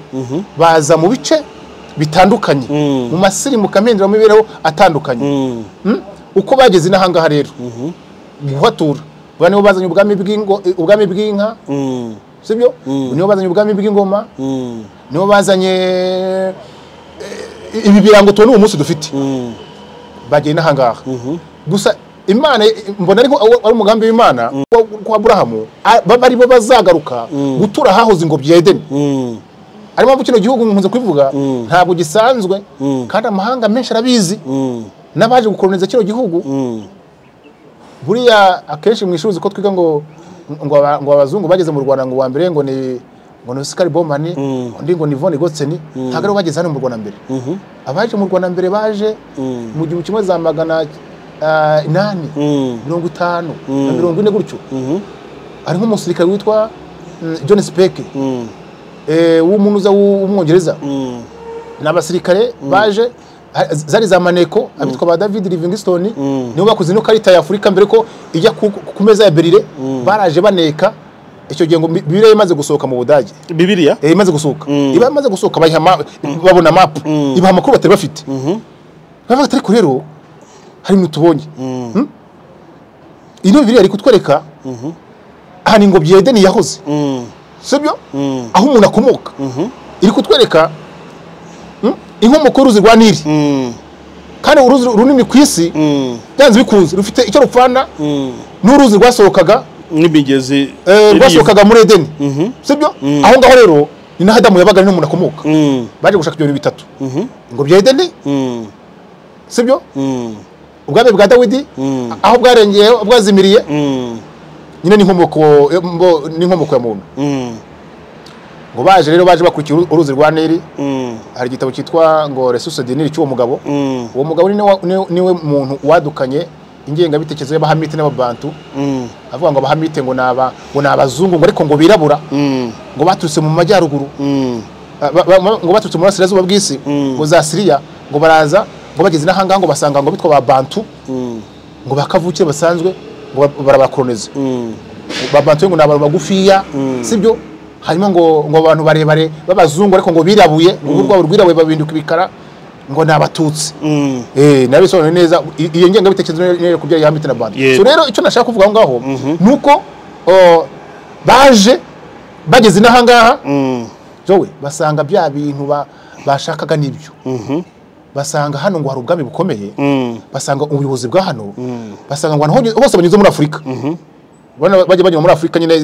baza mu bice bitandukanye mu masirimu kamendera mu mibereho atandukanye. Uko bageze inahangaha rero guhatura bane bazanye ubwami bw'ingo ubwami bw'inka sibyo nibo bazanye ubwami bw'ingoma nibo bazanye ibi birango tubona uyu munsi dufite bagiye inahangaha. Gusa Imana mbona ariko ari umugambi w'Imana kwa Aburahamu bari bo bazagaruka gutura hahoze ingobyi ya Edeni. Ari mpamvu kino gihugu nkunze kubivuga ntabwo gisanzwe kandi amahanga menshi arabizi n'abaje gukoloniza kino gihugu. Buriya akenshi mu ishuri ko twiga ngo ngo abazungu bageze mu Rwanda ngo wa mbere ngo ni Oscar Bowman undi ngo ni Von Gotzen ntabwo ari bageze hano mu Rwanda mbere. Abaje mu Rwanda mbere baje mu 1850 na 40 gutyo. Ari nk'umusirikare witwa John Speke w'umunuza w'umwongereza n'abasirikare baje zari za maneko abitwa ba David Livingstone nibo bakoze ino karita ya Afrika mbere ko ijya ku meza ya Berlin. Baraje baneka icyo gihe ngo Bibiliya imaze gusohoka mu Budage. Bibiliya imaze gusohoka iba imaze gusohoka babona map ibaha amakuru batari bafite. Bavuga ati ariko rero hari ibintu tubonye. Ino Bibiliya iri kutwereka aha ni ingobyi ya Edeni yahoze sibyo aho umuntu akomoka. Iri kutwereka inkomoko y'uruzi rwa Nili kandi uruzi runini ku isi byanze bikunze rufite icyo rupfana n'uruzi rwasohokaga n'imigezi rwasohokaga muri Edeni sibyo. Aho ngaho rero ni naho Adamu yabaga n'umuntu akomoka. Baje gushaka ibyo bintu bitatu ingobyi ya Edeni sibyo ubwami bwa Dawidi aho bwarengeye bwazimiriye nyine n'inkomoko ya muntu. Ngo baje rero baje bakurikiye uruzi rwa Nili. Hari igitabo cyitwa ngo Resources de Nil cy'uwo mugabo. Uwo mugabo niwe muntu wadukanye ingengabitekerezo y'abahamite n'ababantu avuga ngo abahamite ngo naba ngo nabazungu ngo ariko ngo birabura ngo baturutse mu majyaruguru ngo baturutse mu burasirazuba bw'isi ngo za Syria ngo baraza ngo bageze n'ahanga ngo basanga ngo bitwa ba Bantu ngo bakavukire basanzwe ngo barabakoloniza. Ba Bantu ngo nabantu bagufiya sibyo hanyuma ngo abantu barebare babazungu ariko ngo birabuye ngo urwabo rwirabuye babinduka ibikara ngo nabatutsi. Nabisobanuye neza iyo ngengabitekerezo niyo kubya yahamite na Bantu. So rero icyo nashaka kuvuga aho ngaho nuko baje bageze n'ahangaha jowe basanga bya bintu bashakaga nibyo. Basanga hano ngo hari ubwami bukomeye, basanga ubuyobozi bwa hano, basanga ngo hano hose banyuze muri Afrika. Bajya banyura muri Afrika nyine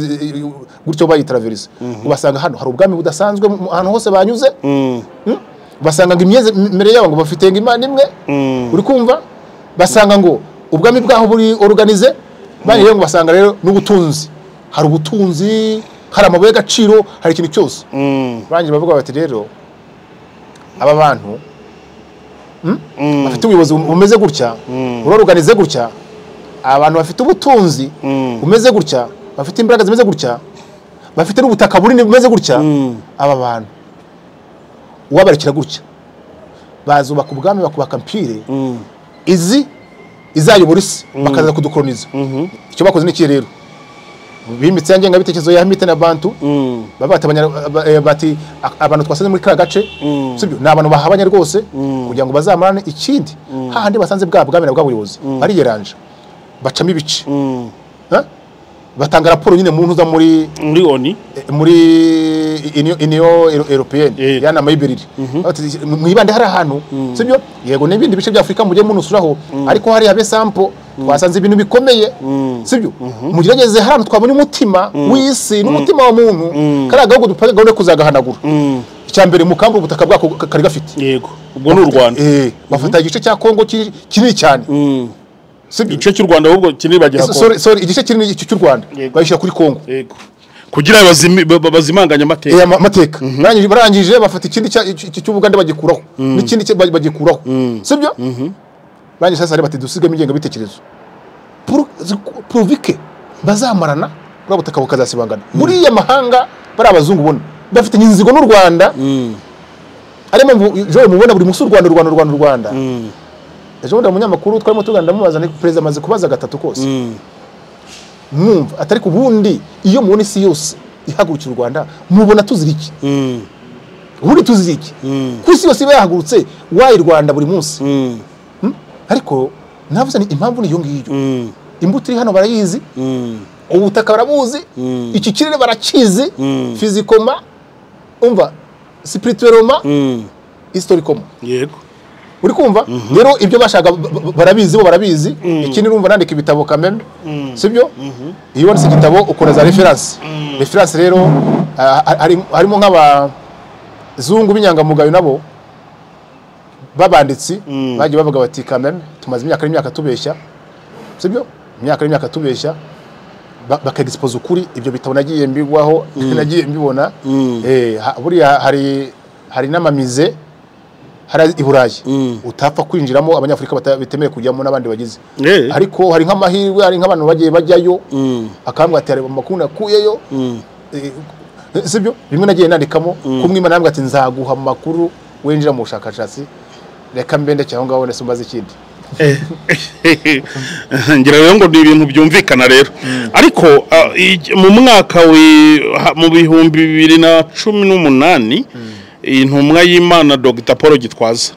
gutyo bayitraverse. Basanga hano hari ubwami budasanzwe ahantu hose banyuze. Basanga ngo imyeze mbere yabo ngo bafite ngo Imana imwe. Uri kumva? Basanga ngo ubwami bwaho buri organize, bari rero ngo basanga rero n'ubutunzi. Hari ubutunzi Hari amabuye y'agaciro, hari ikintu cyose. Barangije bavuga bati rero aba bantu bafite ubuyobozi bumeze gutya, buroruganize gutya, abantu bafite ubutunzi bumeze gutya, bafite imbaraga zimeze gutya, bafite n'ubutaka bunini bumeze gutya, aba bantu uwabarekera gutya bazubaka ubwami, bakubaka empire izi izayobora isi, bakaza kudukoloniza. Icyo bakoze ni iki rero? Bimitse yanjye ngabitekerezo ya Hamite na Bantu, babata bati abantu twasanze muri ka gace, sibyo, ni abantu bahabanye rwose kugira ngo bazamarane. Ikindi hahandi basanze bwa bwami na bwa buyobozi bariyeranje, bacamo ibice, batanga raporo nyine mu ntuza muri ONU, muri Union Européenne yana mayibiriri, mwibande hari ahantu, sibyo, yego n'ibindi bice bya Afrika mujye munusuraho, ariko hari habe sample twasanze ibintu bikomeye, sibyo, mugerageze hano twabonye umutima w'isi n'umutima wa muntu, kari agahugu dupaka gahunda kuzagahanagura. Icya mbere mukambura ubutaka bwako kari gafite, yego, ubwo ni u Rwanda, bafata igice cya Kongo kinini cyane, igice cy'u Rwanda ahubwo kinini bagiha Kongo, sorry, igice kinini cy'u Rwanda bayishyira kuri Kongo, yego, kugira bazimanganye amateka, amateka. Barangije bafata ikindi cy'Ubugande bagikuraho, n'ikindi bagikuraho, sibyo. Barangije sasa bati dusigemo ingenga bitekerezo provike bazamarana kuri butaka bukazasibangana. Muri ya mahanga bari abazungu bona bafite inzigo n'u Rwanda, arimo jo mubona buri musi u Rwanda Rwanda Rwanda Rwanda. Ejo bundi umunyamakuru twarimo tuganda mubaza ni president amaze kubaza gatatu kose, mwumva atari ku bundi iyo mubona isi yose ihagurukira u Rwanda mubona tuzira iki? Ubundi tuzira iki? Ku isi yose yahagurutse wayi Rwanda buri munsi. Ariko navuze ni impamvu niyo ngiyo. Imbuto iri hano barayizi, ubutaka barabuzi, iki kirere barakizi, fizikoma, umva spiritueloma, historikoma. Yego. Uri kumva? Rero ibyo bashaka barabizi, bo barabizi. Ikindi urumva nandika ibitabo kameme, sibyo? Iyo wanditse igitabo ukora za reference. Reference rero harimo nk'abazungu b'inyangamugayo nabo babanditsi bagiye bavuga bati kameme tumaze imyaka n'imyaka tubeshya, sibyo? Imyaka n'imyaka tubeshya, bakexpose ukuri. Ibyo bitabo nagiye mbigwaho, nagiye mbibona. Buriya hari n'amamize hari i Burayi utapfa kwinjiramo, abanyafurika bitemewe kujyamo n'abandi bagize, ariko hari nk'amahirwe, hari nk'abantu bagiye bajyayo akambwa ati hari amakuru nakuyeyo, sibyo? Bimwe nagiye nandikamo kumwe Imana yambwira ati nzaguha amakuru winjira mu bushakashatsi, reka mbende cyangwa ngaho ndetse mbaze ikindi. Ngira rero ngo ni ibintu byumvikana rero. Ariko mu mwaka mu 2018 intumwa y'Imana Dr. Paul Gitwaza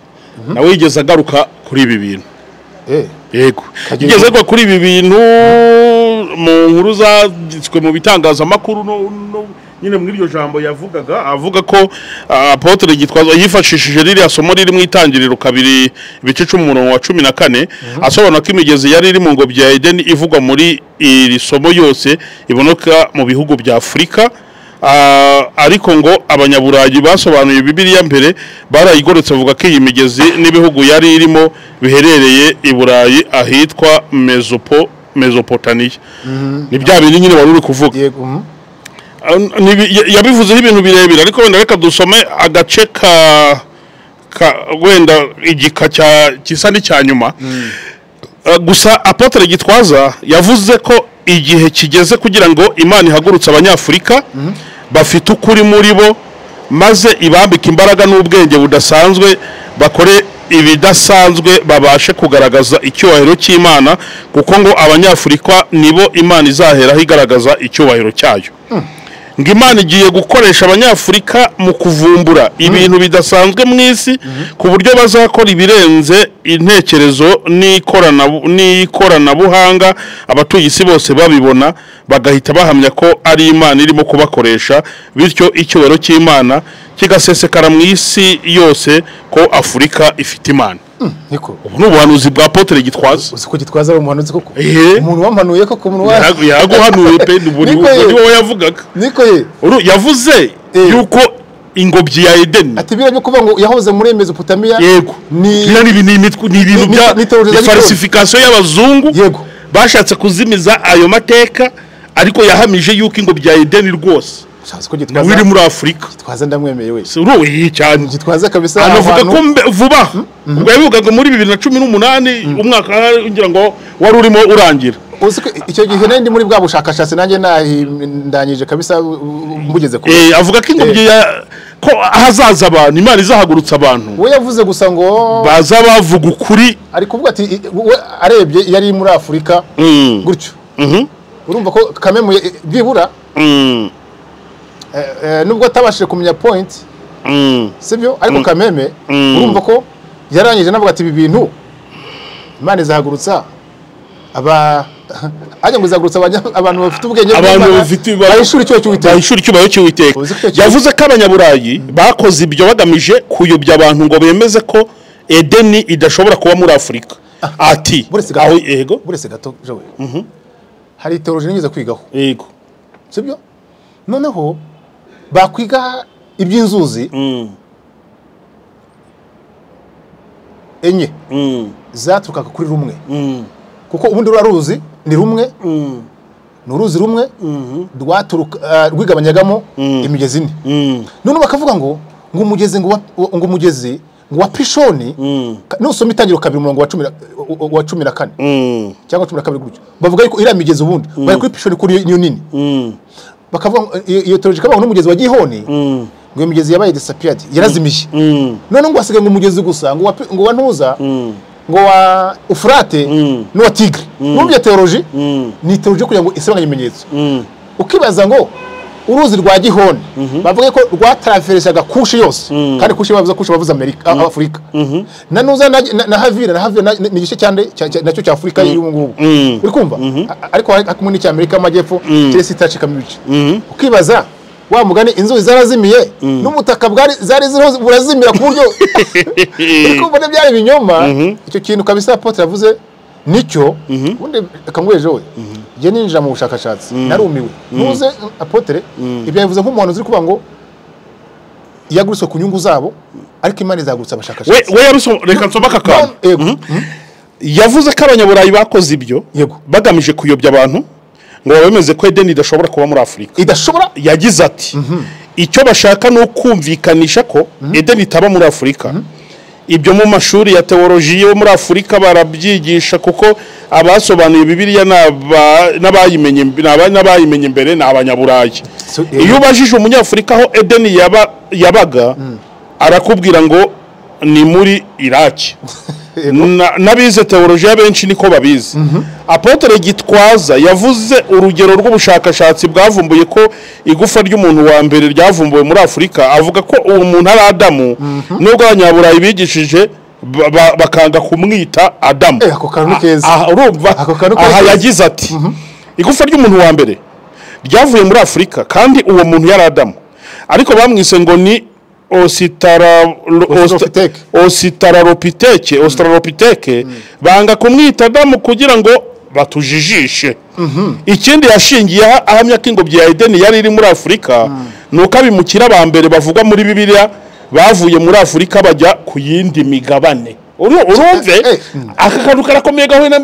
nawe yigeze agaruka kuri ibi bintu. Yego, yigeze agaruka kuri ibi bintu mu nkuru zanditswe mu bitangazamakuru, no nyine muri iryo jambo yavugaga avuga ko Apotre Gitwaza yifashishije ririya somo riri mu Itangiriro 2 ibice 10:14, asobanura ko imigezi yari iri mu ngobyi ya Edeni ivugwa muri iri somo yose iboneka mu bihugu bya Afurika. Ariko ngo abanyaburayi basobanuye Bibiliya mbere barayigoretse bavuga ko iyi migezi n'ibihugu yari irimo biherereye i Burayi ahitwa Mesopotania. Ni bya bintu nyine wari uri kuvuga. Yabivuzeho ibintu birebire, ariko wenda reka dusome agace ka wenda igika gisa n'icya nyuma. Gusa Apotre Gitwaza yavuze ko igihe kigeze kugira ngo Imana ihagurutse abanyafurika bafite ukuri muri bo, maze ibambike imbaraga n'ubwenge budasanzwe, bakore ibidasanzwe, babashe kugaragaza icyubahiro cy'Imana, kuko ngo abanyafurika nibo Imana izaheraho igaragaza icyubahiro cyayo. Ngo Imana igiye gukoresha abanyafurika mu kuvumbura ibintu bidasanzwe mu isi, ku buryo bazakora ibirenze intekerezo n'ikoranabuhanga, abatuye isi bose babibona bagahita bahamya ko ari Imana irimo kubakoresha, bityo icyubahiro cy'Imana kigasesekara mu isi yose ko Afurika ifite Imana. Niko ubu ni ubuhanuzi bwa Apotre Gitwaza. Uzi ko Gitwaza ari umuhanuzi koko? Umuntu wampanuye koko, umuntu yaguhanuye pe, ni wowe yavugaga. Niko ye yavuze yuko ingobyi ya Edeni ati biriya byo kuvuga ngo yahoze muri Mesopotamia, yego, ni ibintu bya falsification y'abazungu, yego, bashatse kuzimiza ayo mateka, Ariko yahamije yuko ingobyi ya Edeni rwose nawe iri muri Afurika. Gitwaza ndamwemeye we. Si uruwe cyane. Gitwaza kabisa. Anavuga ko vuba ubwo yabivugaga muri 2018 umwaka ngira ngo wari urimo urangira. Icyo gihe nari ndi muri bwa bushakashatsi nanjye nahindanyije kabisa mbugeze ku. Avuga ko ingobyi ya ko hazaza abantu Imana izahagurutsa abantu. We yavuze gusa ngo baza bavuga ukuri. Ari kuvuga ati we arebye yari muri Afurika gutyo. Urumva ko kamemu byibura nubwo atabashije kumenya point sibyo, ariko kameme urumva ko yarangije navuga ati ibi bintu Imana izahagurutsa aba ajya ngo izahagurutsa abantu bafite ubwenge, abantu bafite bayishuri icyo cy'Uwiteka, bayishuri icyubahiro cy'Uwiteka. Yavuze ko abanyaburayi bakoze ibyo bagamije kuyobya abantu ngo bemeze ko Edeni idashobora kuba muri Afurika. Ati aho yego burese gato jowe hari theology nigeze kwigaho yego sibyo, noneho bakwiga iby'inzuzi enye zaturukaga kuri rumwe, kuko ubundi ruraruzi ni rumwe, ni uruzi rumwe rwaturuka rwigabanyagamo imigezi ine. None bakavuga ngo umugezi ngo umugezi ngo wa Pishoni, nusoma itangiro kabiri umurongo wa 14 cyangwa 12 gutyo, bavuga yuko iriya migezi ubundi bari kuri Pishoni kuri niyo nini. Bakavuga iyo theology kabaho n'umugezi wa Gihoni ngo iyo migezi yabaye disappeared, yarazimiye. None ngo hasigaye ngo umugezi gusa ngo wa Ntuza ngo wa Ufurate n'uwa Tigre. N'ubyo theology ni theology kugira ngo isebanganye ibimenyetso. Ukibaza ngo uruzi rwa Gihoni bavuga ko rwatraversaga Kushi yose, kandi Kushi bavuza Kushi bavuza Amerika Afurika. Na Ntuza na Havira ni igice cyande nacyo cya Afurika y'ubu ngubu. Uri kumva? Ariko hakumwe n'icya Amerika y'Amajyepfo kirese itacika mu bice. Ukibaza wa mugani inzuzi zarazimiye n'ubutaka bwari zari ziriho burazimira ku buryo uri kumva byari ibinyoma. Icyo kintu kabisa Apotre yavuze nicyo. Ubundi akangweje we je ninjira mu bushakashatsi narumiwe. Ntuze Apotre ibyo yavuze nk'umuntu uzi kuvuga ngo yagurutse ku nyungu zabo, ariko Imana izagurutsa abashakashatsi. We yaruso reka nsoma aka kantu. Yavuze ko abanyaburayi bakoze ibyo bagamije kuyobya abantu ngo bemeze ko Edeni idashobora kuba muri Afurika. Idashobora? Yagize ati icyo bashaka ni ukumvikanisha ko Edeni itaba muri Afurika. Ibyo mu mashuri ya teoloji yo muri Afurika barabyigisha, kuko abasobanuye Bibiliya n'abayimenye mbere ni abanyaburayi. Iyo ubajije umunyafurika aho Edeni yabaga arakubwira ngo ni muri Iraki. N'abize teoloji benshi niko babizi. Apotre Gitwaza yavuze urugero rw'ubushakashatsi bwavumbuye ko igufa ry'umuntu wa mbere ryavumbuwe muri Afurika, avuga ko uwo muntu ari Adamu, nubwo abanyaburayi bigishije bakanga kumwita Adamu. Ako kantu keza. Urumva aha yagize ati igufa ry'umuntu wa mbere ryavuye muri Afurika kandi uwo muntu yari Adamu, ariko bamwise ngo ni Australopithèque, banga kumwita Adamu kugira ngo batujijishe. Ikindi yashingiye ahamya ko ingobyi ya Edeni yari iri muri Afurika nuko abimukira ba mbere bavugwa muri Bibiliya bavuye muri Afurika bajya ku yindi migabane. Urumve aka kantu karakomeye gahuye na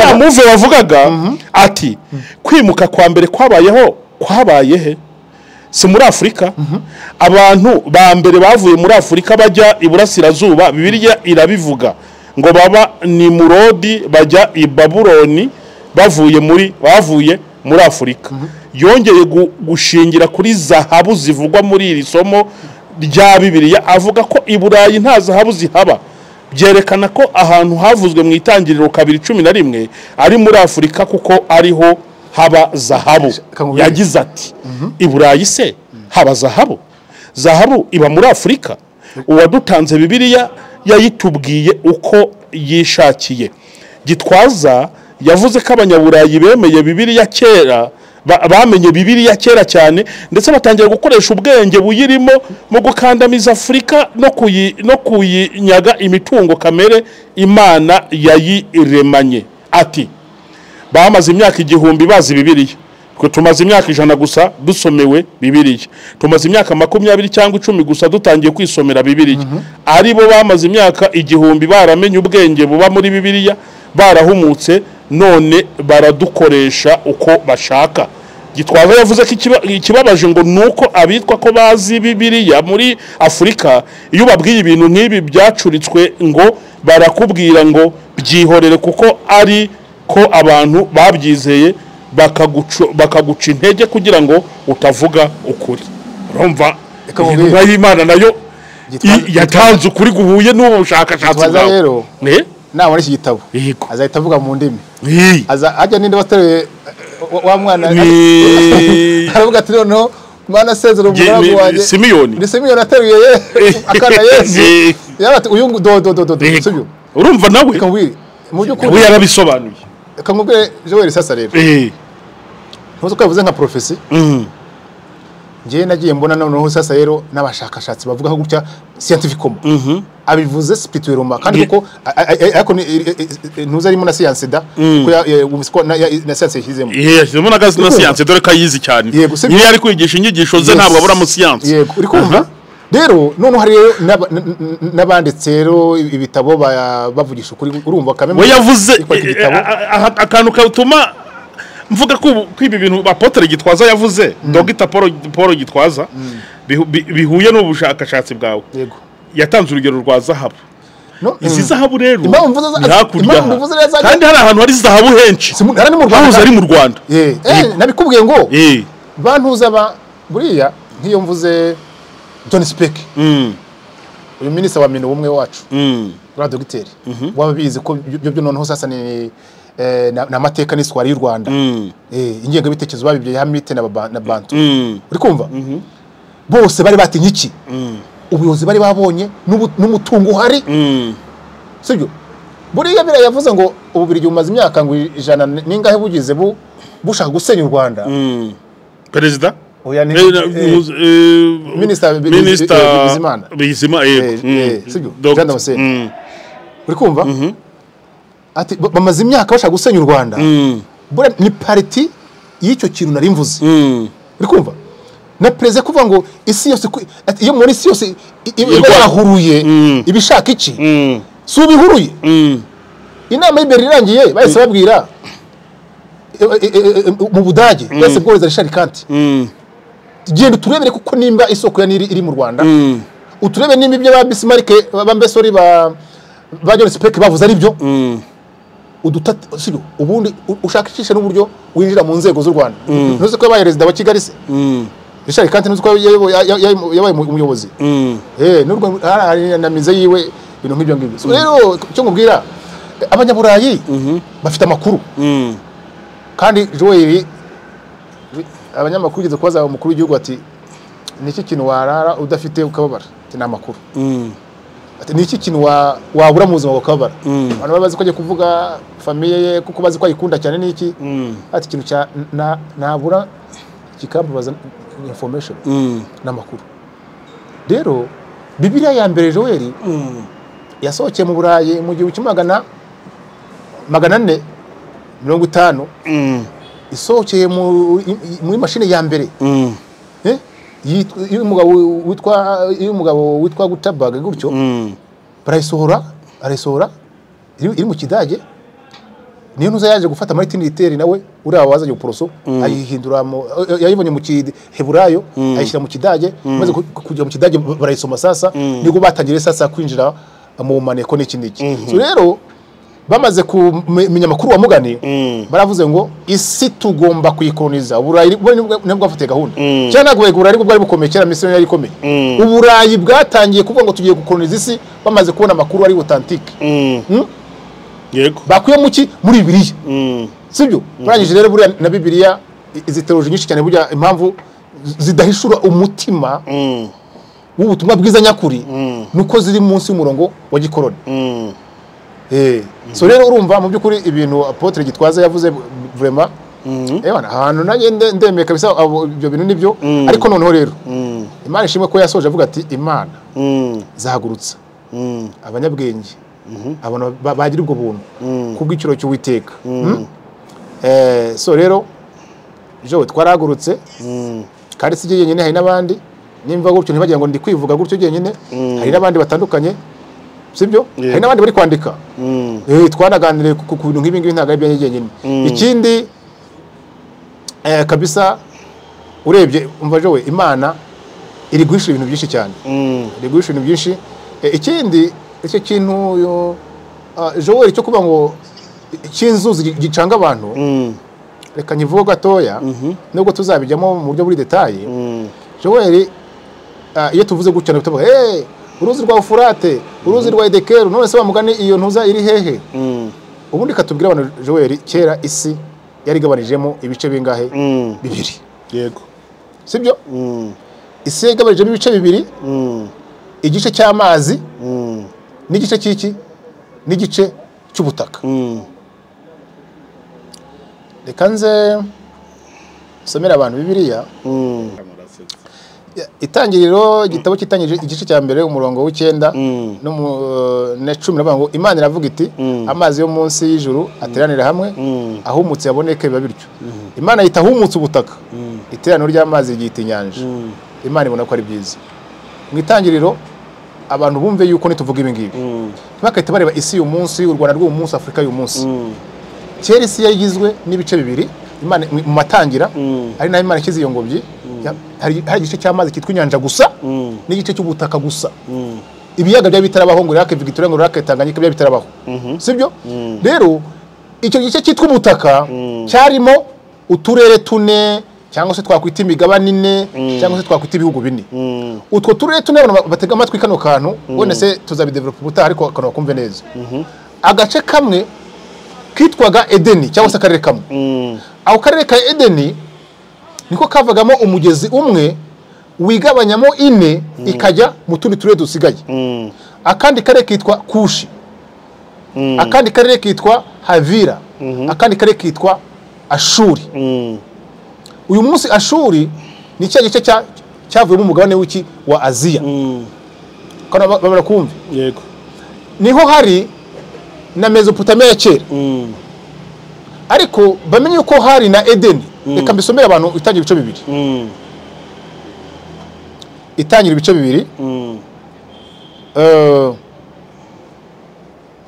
ya muve wavugaga ati kwimuka kwa mbere kwabayeho kwabaye he? Si muri Afurika. Abantu ba mbere bavuye muri Afurika bajya iburasirazuba, Bibiliya irabivuga ngo baba ni Murodi bajya i Babuloni bavuye muri Afurika. Yongeye gushingira kuri zahabu zivugwa muri iri somo rya Bibiliya, avuga ko i Burayi nta zahabu zihaba. Byerekana ko ahantu havuzwe mu Itangiriro 2:11 ari muri Afurika kuko ariho haba zahabu. Yagize ati i Burayi se haba zahabu? Zahabu iba muri Afurika. Uwadutanze Bibiliya yayitubwiye uko yishakiye. Gitwaza yavuze ko abanyaburayi bemeye Bibiliya kera, bamenye Bibiliya kera cyane, ndetse batangira gukoresha ubwenge buyirimo mu gukandamiza Afurika no kuyinyaga imitungo kamere Imana yayiremanye. Ati bamaze imyaka 1000 bazi Bibiliya, twe tumaze imyaka 100 gusa dusomewe Bibiliya, tumaze imyaka 20 cyangwa 10 gusa dutangiye kwisomera Bibiliya. Ari bo bamaze imyaka 1000 baramenye ubwenge buba muri Bibiliya, barahumutse None baradukoresha uko bashaka. Gitwaza yavuze ko ikibabaje ngo nuko abitwa ko bazi Bibiliya muri Afurika iyo babwiye ibintu nk'ibi byacuritswe ngo barakubwira ngo byihorere kuko ari ko abantu babyizeye bakaguca intege kugira ngo utavuga ukuri. Urumva intumwa y'Imana nayo yatanze ukuri guhuye n'ubu bushakashatsi bwawe. Nabona iki gitabo azahita avuga mu ndimi, ajya ninde wateruye wa mwana aravuga ati noneho Mana sezera umugaragu wanjye Simiyoni, ni Simiyoni ateruye akana Yesu, yaba uyu do do do do sibyo. Urumva nawe mu by'ukuri we yarabisobanuye. Kamubwire Joel sasa rero ntuzi ko yavuze nka profesi. Ngiye nagiye mbona noneho sasa rero n'abashakashatsi bavuga ko gutya scientifique abivuze spirituellement kandi kuko ariko ntuzi arimo na science da ko na science yishyizemo. Yashyizemo na na science dore ko ayizi cyane. Niyo ari kwigisha inyigisho ze ntabwo abura mu science. Yego uri kumva rero noneho hari n'abanditse rero ibitabo bavugisha ukuri urumva kameme we yavuze akantu katuma mvuga ko ibi bintu Apotre Gitwaza yavuze, Dr Paul Gitwaza bihuye n'ubushakashatsi bwawe. Yego yatanze urugero rwa zahabu. Izi zahabu rero hakurya kandi hari ahantu hari zahabu henshi ari mu Rwanda. Nabikubwiye ngo bantuza ba buriya nk'iyo mvuze John Speck uyu minister wa mine umwe wacu ura dogiteri wababizi ko byo noneho sasa ni na mateka n'iswari y'u Rwanda ingengabitekerezo babibye Hamilton na Bantu uri kumva bose bari batinye iki ubuyobozi bari babonye n'umutungo uhari sibyo. Buriya bira yavuze ngo ububirigi bumaze imyaka ngo 100 ningahe bugize bushaka gusenya u Rwanda. Perezida oya ni Minister Bizimana sibyo Jean Damascene uri kumva ati bamaze imyaka bashaka gusenya u Rwanda. Buriya ni parti y'icyo kintu nari mvuze uri kumva na perezida kuvuga ngo isi yose iyo muri isi yose iba yahuruye ibishaka iki si ubihuruye. Inama y'Imbere irangiye bahise babwira mu Budage bahise bwohereza Richard Kanti genda uturebere kuko nimba isoko ya Nili iri mu Rwanda uturebe nimba ibyo ba Bismarck ba Mbesori ba John Speck bavuze ari byo ubundi ushakisha n'uburyo winjira mu nzego z'u Rwanda. Ntuzi ko yabaye perezida wa Kigali se Richard Kanti ntuzi ko yabaye umuyobozi n'urwo na mize yiwe ibintu nk'ibyo ngibyo. So rero cyo ngubwira abanyaburayi bafite amakuru kandi Joel abanyamakuru ugeze kubaza umukuru w'igihugu ati niki kintu warara udafite ukababara ati ni amakuru ati niki kintu wabura mu buzima ukababara. Abantu babazi ko agiye kuvuga famiye ye kuko bazi ko ayikunda cyane niki ati ikintu cya nabura kikambabaza information n'amakuru. Rero Bibiliya ya mbere Joel yasohokeye mu Burayi mu 1450 isohokeye muri mashine ya mbere y'umugabo witwa Gutenberg gutyo barayisohora arayisohora iri mu Kidage. Niyo ntuza yaje gufata Martin Luther nawe uriya wazanye uporoso ayihindura yayibonye mu Kiheburayo ayishyira mu Kidage maze kujya mu Kidage barayisoma sasa nibwo batangire sasa kwinjira mu maneko n'iki n'iki. So rero bamaze kumenya amakuru wa mugani baravuze ngo isi tugomba kuyikoloniza. Uburayi nibwo bwafite gahunda cyane ntabwo Uburayi ariko bwari bukomeye kera misiyoni yari ikomeye. Uburayi bwatangiye kuvuga ngo tugiye gukoloniza isi bamaze kubona amakuru ari authentique. Yego bakuye muki muri Bibiliya sibyo. Barangije rero buriya na Bibiliya izi theology nyinshi cyane burya impamvu zidahishura umutima w'ubutumwa bwiza nyakuri nuko ziri munsi y'umurongo wa gikoloni. So rero urumva mu by'ukuri ibintu Apotre Gitwaza yavuze vraiment ahantu nanjye ndemeye kabisa ibyo bintu nibyo. Ariko noneho rero Imana ishimwe ko yasoje avuga ati Imana zahagurutsa abanyabwenge abantu bagira ubwo buntu kubw'ikiro cy'Uwiteka. So rero jo twaragurutse kandi si jyenyine hari n'abandi nimva gutyo ntibagira ngo ndi kwivuga gutyo jyenyine hari n'abandi batandukanye. Sibyo? Hari n'abandi bari kwandika. Twanaganiriye ku bintu nk'ibi ngibi, ntabwo ari ibyanjye jyenyine. Ikindi kabisa urebye umva jowe Imana iri guhisha ibintu byinshi cyane. Iri guhisha ibintu byinshi. Ikindi icyo kintu Joel cyo kuba ngo cy'inzuzi gicanga abantu, reka nyivuge gatoya nubwo tuzabijyamo mu buryo buri detail. Joel iyo tuvuze gutya tuvuga uruzi rwa Ufurate, uruzi rwa Edekeru, none se bamugani iyo ntuza iri hehe? Ubundi katubwira abantu Joel, kera isi yari igabanijemo ibice bingahe? Bibiri. Yego. Sibyo? Isi yagabanijemo ibice bibiri, igice cy'amazi n'igice cy'iki n'igice cy'ubutaka. Reka nze somera abantu Bibiliya. Itangiriro, igitabo cy'Itangiriro igice cya mbere umurongo w'icyenda no na 10 navuga ngo Imana iravuga iti amazi yo munsi y'ijuru ateranira hamwe ahumutse yaboneke biba bityo. Imana yita ahumutse ubutaka, iteraniro ry'amazi ryita inyanja. Imana ibona ko ari byiza. Mu itangiriro abantu bumve yuko nituvuga ibi ngibi ntibakahita bareba isi y'uyu munsi, u Rwanda rw'uyu munsi, Afurika y'uyu munsi. Kera isi yagizwe n'ibice bibiri. Imana mu matangira ari nayo Imana ikize iyo ngobyi, hari igice cy'amazi cyitwa inyanja gusa n'igice cy'ubutaka gusa. Ibiyaga bya bitarabaho ngo Lake Victoria ngo Lake Tanganyika bya bitarabaho. Sibyo? Rero icyo gice cyitwa ubutaka cyarimo uturere tune cyangwa se twakwita imigabane ine cyangwa se twakwita ibihugu bine. Utwo turere tune abantu batega amatwi kano kantu wenda se tuzabidevelop ubutaha ariko akantu bakumve neza. Agace kamwe kitwaga Edeni cyangwa se akarere kamwe. Ako karere ka Edeni niko kavagamo umugezi umwe wigabanyamo ine ikajya mu tundi turere dusigaye. Akandi karere kitwa Kushi. Akandi karere kitwa Havira. Akandi karere kitwa Ashuri. Uyu munsi Ashuri ni cya gice cyavuyemo umugabane w'iki wa Aziya. Kana babara kumva. Yego. Niho hari na Mesopotamia ya kera. Ariko bamenye uko hari na Edeni. Reka mbisomere abantu itangira ibice bibiri. Itangira ibice bibiri.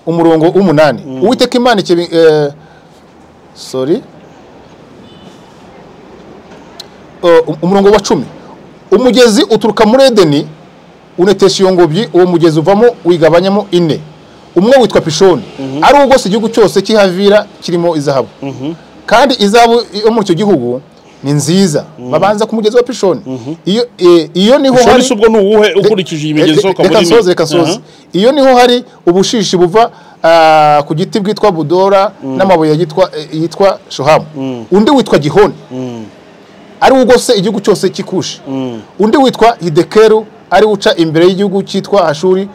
Umurongo w'umunani. Uwiteka Imana sorry. Umurongo wa 10. Umugezi uturuka muri Edeni unetesha iyo ngobyi, uwo mugezi uvamo wigabanyamo ine. Umwe witwa Pishoni. Ari ubwo se igihugu cyose cy'ihavira kirimo izahabu. Kandi izahabu yo muri icyo gihugu ni nziza. Babanza ku mugezi wa Pishoni. Iyo iyo niho hari ubwo nuwuhe ukurikije imigezi soka muri soze reka soze. Iyo niho hari ubushishi buva ku giti bwitwa Budora n'amabuye yitwa Shohamu. Undi witwa Gihoni. Ari ubwo se igihugu cyose cy'Ikushi. Undi witwa Hidekeru ari uca imbere y'igihugu cyitwa Ashuri.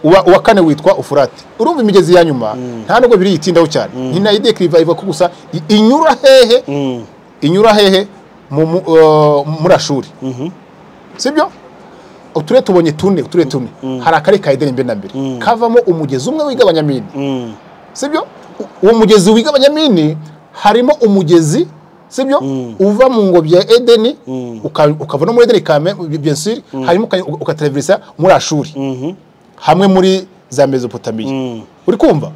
Uwa kane witwa Ufurate. Urumva imigezi ya nyuma nta nubwo biri yitindaho cyane. Ni na Idekriva iva ko gusa inyura hehe? Inyura hehe muri Ashuri. Sibyo? Uture tubonye tune, uture tune. Hari akare ka Edeni mbere na mbere. Kavamo umugezi umwe wigabanya mini. Sibyo? Uwo mugezi wigabanya mini harimo umugezi, sibyo? Uva mu ngobyi ya Edeni ukava no muri Edeni kame bien sûr, harimo ukatraversa muri Ashuri. Hamwe muri za Mesopotamia. Uri kumva?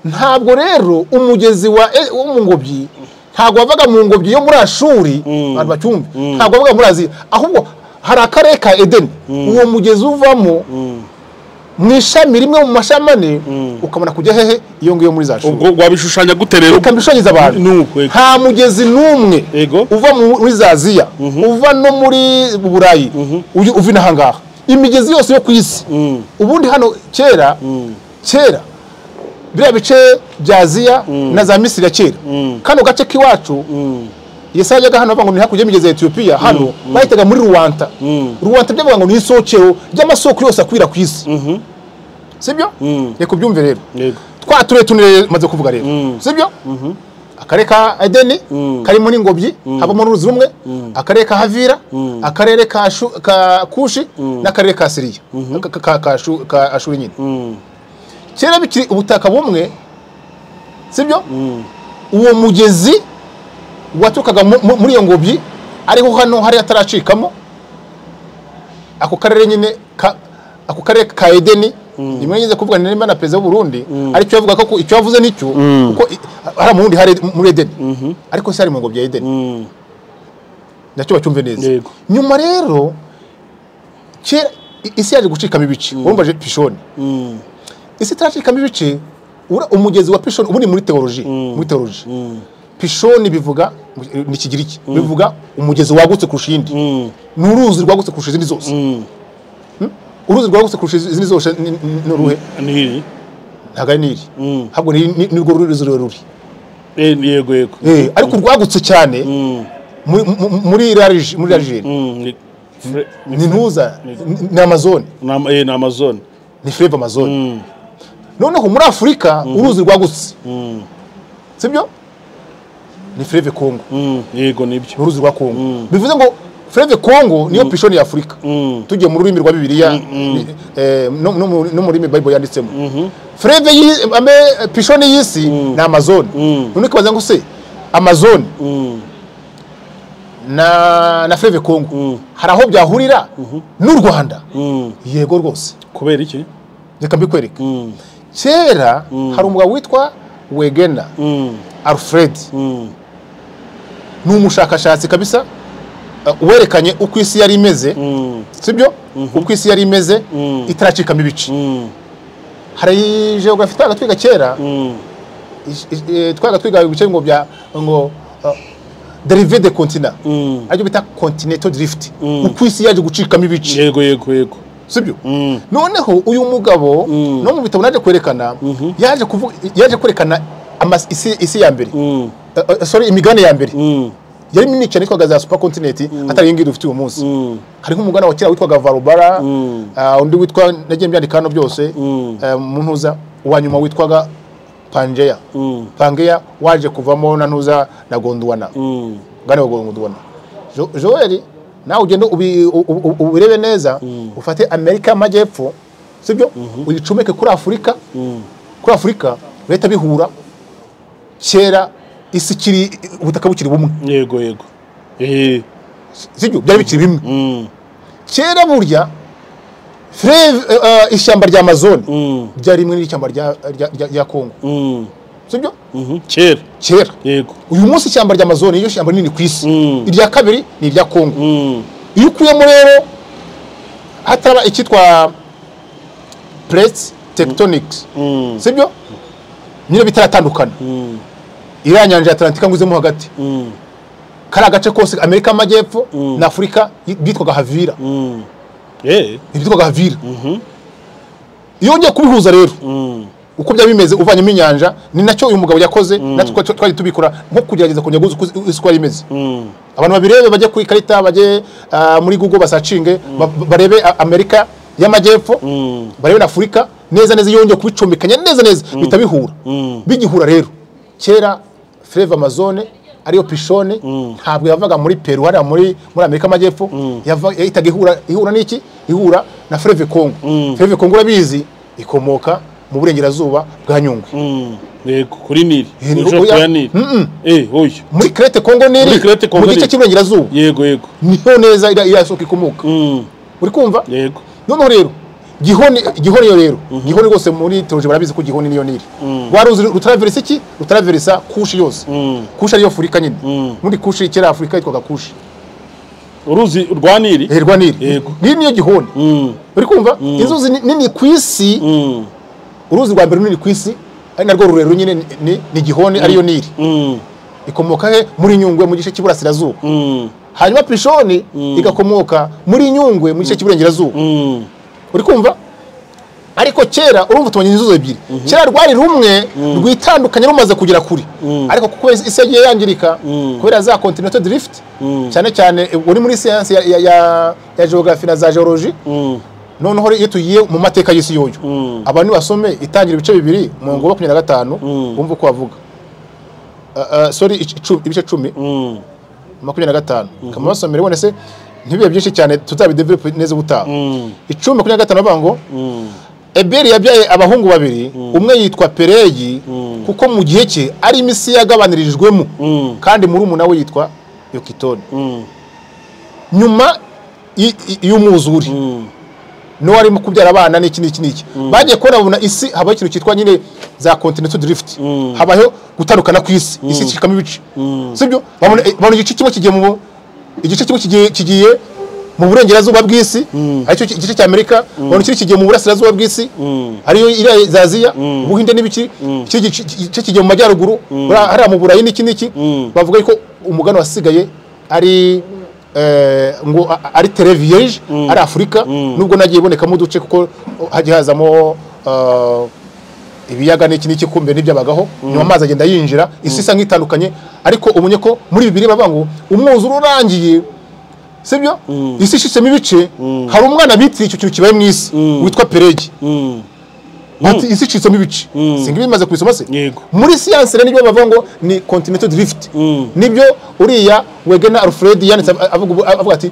Ntabwo rero umugezi wa mu ngobyi ntabwo wavaga mu ngobyi yo muri Ashuri, abantu bacyumve. Ntabwo wavaga muri Aziya, ahubwo hari akarere ka Edeni. Uwo mugezi uvamo mu ishami rimwe mu mashamane ukabona kujya hehe iyo ngiyo muri za Ashuri. Ubwo wabishushanya gute rero? Ukabishushanyiriza abantu. Nta mugezi n'umwe uva muri za Aziya, uva no muri Burayi, uva inahangaha. Imigezi yose yo ku isi. Ubundi hano kera kera biriya bice bya Aziya na za Misiri ya kera, kano gace k'iwacu Yesaya yajyaga hano bavuga ngo ni hakurya y'imigezi ya Ethiopia, hano bahitaga muri Rwanda. Rwanda byavuga ngo ni isokero ry'amasoko yose akwira ku isi. Sibyo? Reka ubyumve rero. Twa turere tune maze kuvuga rero. Sibyo? Akarere ka Edeni karimo n'ingobyi habamo n'uruzi rumwe, akarere ka Havira, akarere ka Kushi n'akarere ka Siriya, ka Ashuri nyine. Kera bikiri ubutaka bumwe, sibyo? Uwo mugezi waturukaga muri iyo ngobyi ariho hano hari ataracikamo ako karere nyine ako karere ka Edeni Rimwe ngeze kuvuga nimba na perezida w'u Burundi aricyo yavuga ko icyo yavuze nicyo, kuko hari mu wundi hari muri Edeni, ariko se hari mu ngobyi ya Edeni, nacyo bacyumve neza. Nyuma rero kera isi yaje gucikamo ibice, urumva je Pishoni isi itaracikamo ibice. Umugezi wa Pishoni ubundi muri theology, muri theology Pishoni bivuga ni Kigiriki, bivuga umugezi wagutse kurusha indi, ni uruzi rwagutse kurusha izindi zose. Uruzi rwagutse kurusha izindi zose ni uruhe? Nili. Ntabwo ari Nili, ahubwo ni urwo ruzi ruri. Yego yego. Ariko rwagutse cyane muri Algeria. Ni ntuza ni Amazon. Ni Amazon. Ni fleuve Amazon. Noneho muri Afurika uruzi rwagutse. Sibyo? Ni fleuve Congo. Yego nibyo. Uruzi rwa Congo. Bivuze ngo fleuve Congo niyo Pishoni ya Afurika. Tugiye mu rurimi rwa Bibiliya no mu rurimi Bible yanditsemo. Fleuve Pishoni y'isi ni Amazon. None kibaza ngo se Amazon na fleuve Congo hari aho byahurira n'u Rwanda? Yego rwose. Kubera iki? Reka mbikwereke. Kera hari umugabo witwa Wegener Alfred. Ni umushakashatsi kabisa werekanye uko isi yari imeze, sibyo? Uko isi yari imeze itaracikamo ibice. Hari geography twaga twiga kera, twaga twiga ibice ngo bya ngo derive de continent, ariko bita continental drift, uko isi yaje gucikamo ibice. Yego yego yego. Sibyo? Noneho uyu mugabo no mu bitabo naje kwerekana, yaje kuvuga, yaje kwerekana isi ya mbere, sorry, imigabane ya mbere yari minini cyane yitwaga za supercontinent, atari iyi dufite uyu munsi. Hari nk'umugabane wa kera witwaga Valobara, undi witwa nagiye mbyandika hano byose, mu ntuza uwa nyuma witwaga Pangea. Pangea waje kuvamo na ntuza na Gondwana. Ngane wa Gondwana. Joel nawe ugende ubirebe neza, ufate Amerika y'Amajyepfo, sibyo? Uyicomeke kuri Afurika, kuri Afurika leta bihura. Kera isi kiri ubutaka bukiri bumwe. Yego yego. Sibyo byari bikiri bimwe. Kera burya ishyamba rya Amazon ryari rimwe n'ishyamba rya Congo. Sibyo? Kera. Kera. Yego. Uyu munsi ishyamba rya Amazon niyo shyamba nini ku isi. Irya kabiri ni irya Congo. Iyo ukuyemo rero hataba icyitwa plates tectonics. Sibyo? Nyine bitaratandukana. Iriya nyanja ya Atlantika nguzemo hagati. Kari agace kose Amerika y'Amajyepfo na Afurika bitwaga Havira. Bitwaga Havira. Iyo ugiye kubihuza rero uko byaba bimeze uvanyemo inyanja, ni nacyo uyu mugabo yakoze, natwe twari tubikora nko kugerageza kongera guza uko isi yari imeze. Abantu babirebe bajye ku ikarita, bajye muri Google basacinge, barebe Amerika y'Amajyepfo, barebe na Afurika neza neza, iyo yongeye kubicomekanya neza neza bitabihura. Bigihura rero kera fleuve Amazone ariyo Pishoni ntabwo yavaga muri Peru hariya muri Amerika y'Amajyepfo, yahitaga ihura n'iki? Ihura na fleuve Congo. Fleuve Congo urabizi ikomoka mu burengerazuba bwa Nyungwe. Yego, kuri Nili. Muri Crete Congo Nili, mu gice cy'iburengerazuba. Yego yego. Niho neza iriya soko ikomoka. Uri kumva? Yego. Noneho rero Gihoni yo rero, Gihoni rwose muri theology barabizi ko Gihoni niyo Nili. Rwaruzi rutaraverisa iki? Rutaraverisa Kushi yose. Kushi ariyo Afurika nyine. Muri Kushi kera Afurika yitwaga Kushi. Uruzi rwa Nili? Rwa Nili. Yego. Nili niyo Gihoni. Uri kumva? Inzuzi nini ku isi? Uruzi rwa mbere runini ku isi ari narwo rurerure nyine ni Gihoni ariyo Nili. Ikomoka he? Muri Nyungwe mu gice cy'iburasirazuba. Hanyuma Pishoni igakomoka muri Nyungwe mu gice cy'iburengerazuba. Uri kumva? Ariko kera urumva tubonye inzuzi ebyiri. Kera rwari rumwe rwitandukanye rumaze kugera kuri. Ariko kuko isi yagiye yangirika kubera za continental drift, cyane cyane uri muri science ya geography na za geology. Noneho iyo tugiye mu mateka y'isi yoyo, abantu basome itangira ibice 2 mu 25 bumva uko bavuga. Sorry, ibice 10 25. Kama basomere bone se ntibiye byinshi cyane tutabidevelop neza ubutaha. 10 25 bavuga ngo Eberi yabyaye abahungu babiri, umwe yitwa Peregi kuko mu gihe cye ari imisi yagabanirijwemo, kandi murumuna we yitwa Yokitoni. Nyuma y'umwuzure Nowa arimo kubyara abana n'iki n'iki n'iki. Bagiye kubona babona isi habaho ikintu cyitwa nyine za continental drift, habaho gutandukana kw'isi, isi icikamo ibice, sibyo? Babona igice kimwe kigiye mu igice kimwe kigiye mu burengerazuba bw'isi, aricyo igice cya Amerika, babona ikindi kigiye mu burasirazuba bw'isi, ariyo iriya za Aziya, Ubuhinde n'ibiki, ikindi gice kigiye mu majyaruguru, hariya mu Burayi n'iki n'iki. Bavuga ko umugani wasigaye ari ngo ari terre vierge, ari Afurika, nubwo nagiye ibonekamo uduce kuko hagiye hazamo ibiyaga n'iki n'iki, kumbe n'ibyabagaho nyuma amazi agenda yinjira, isi isa nk'itandukanye. Ariko umenye ko muri Bibiliya bavuga ngo umwuzure urangiye, sibyo? Isi ishitsemo ibice, hari umwana bitiriye icyo kintu kibaye mu isi witwa Peregi. Bati isi icitsemo ibice, singa bimaze kubisoma se? Muri siyanse rero nibyo bavuga ngo ni continental drift. Nibyo uriya Wegener Alfred yanditse avuga ati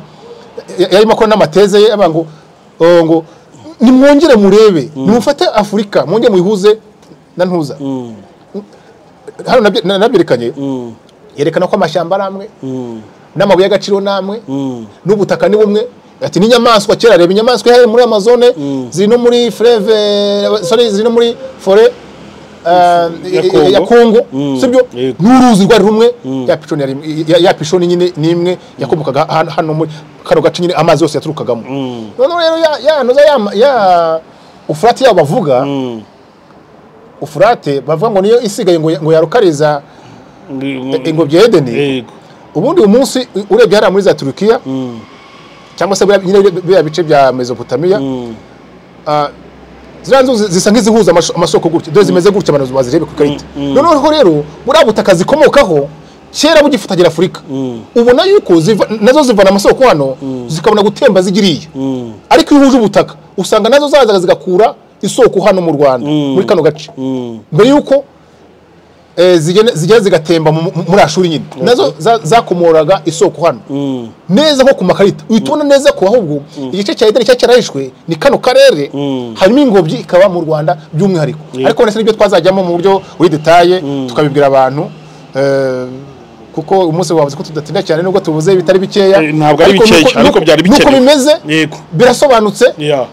yarimo akora n'amateze ye avuga ngo ngo nimwongere murebe, nimufate Afurika mwongere muyihuze na ntuza. Hano nabyerekanye, yerekana ko amashyamba ari amwe, n'amabuye y'agaciro namwe, n'ubutaka ni bumwe. Ati n'inyamaswa kera, reba inyamaswa ihari muri Amazone, ziri no muri fleuve, sorry, ziri no muri forêt ya Kongo, sibyo? N'uruzi rwari rumwe, ya pishoni yari ya pishoni nyine nimwe yakomokaga hano muri kano gace nyine amazi yose yaturukagamo. None rero ya noza ya Ufurate yabo bavuga, Ufurate bavuga ngo niyo isigaye ngo yarukariza ingobyi ya Edeni. Ubundi uyu munsi urebye hariya muri za Turukiya cyangwa se biriya bice bya Mesopotamia, ziriya nzu zisa nk'izihuza amasoko gutya, dore zimeze gutya, abantu bazirebe ku ikarita. Noneho rero buriya butaka zikomokaho kera bugifatagira Afurika, ubona yuko nazo zivana amasoko hano zikabona gutemba zigiriye. Ariko iyo uhuje ubutaka usanga nazo zazaga zigakura isoko hano mu Rwanda muri kano gace, mbere yuko zigera zigatemba muri Ashuri nyine, nazo zakomoraga isoko hano neza nko ku makarita. Uhita ubona neza ko ahubwo igice cya Edeni cyarahishwe ni kano karere, hanyuma ingobyi ikaba mu Rwanda by'umwihariko. Ariko ndetse n'ibyo twazajyamo mu buryo buri detaye tukabibwira abantu, kuko umunsi wavuze ko tudatinda cyane nubwo tubuze bitari bikeya, ntabwo ari bikeya ariko byari bikeya nuko bimeze birasobanutse.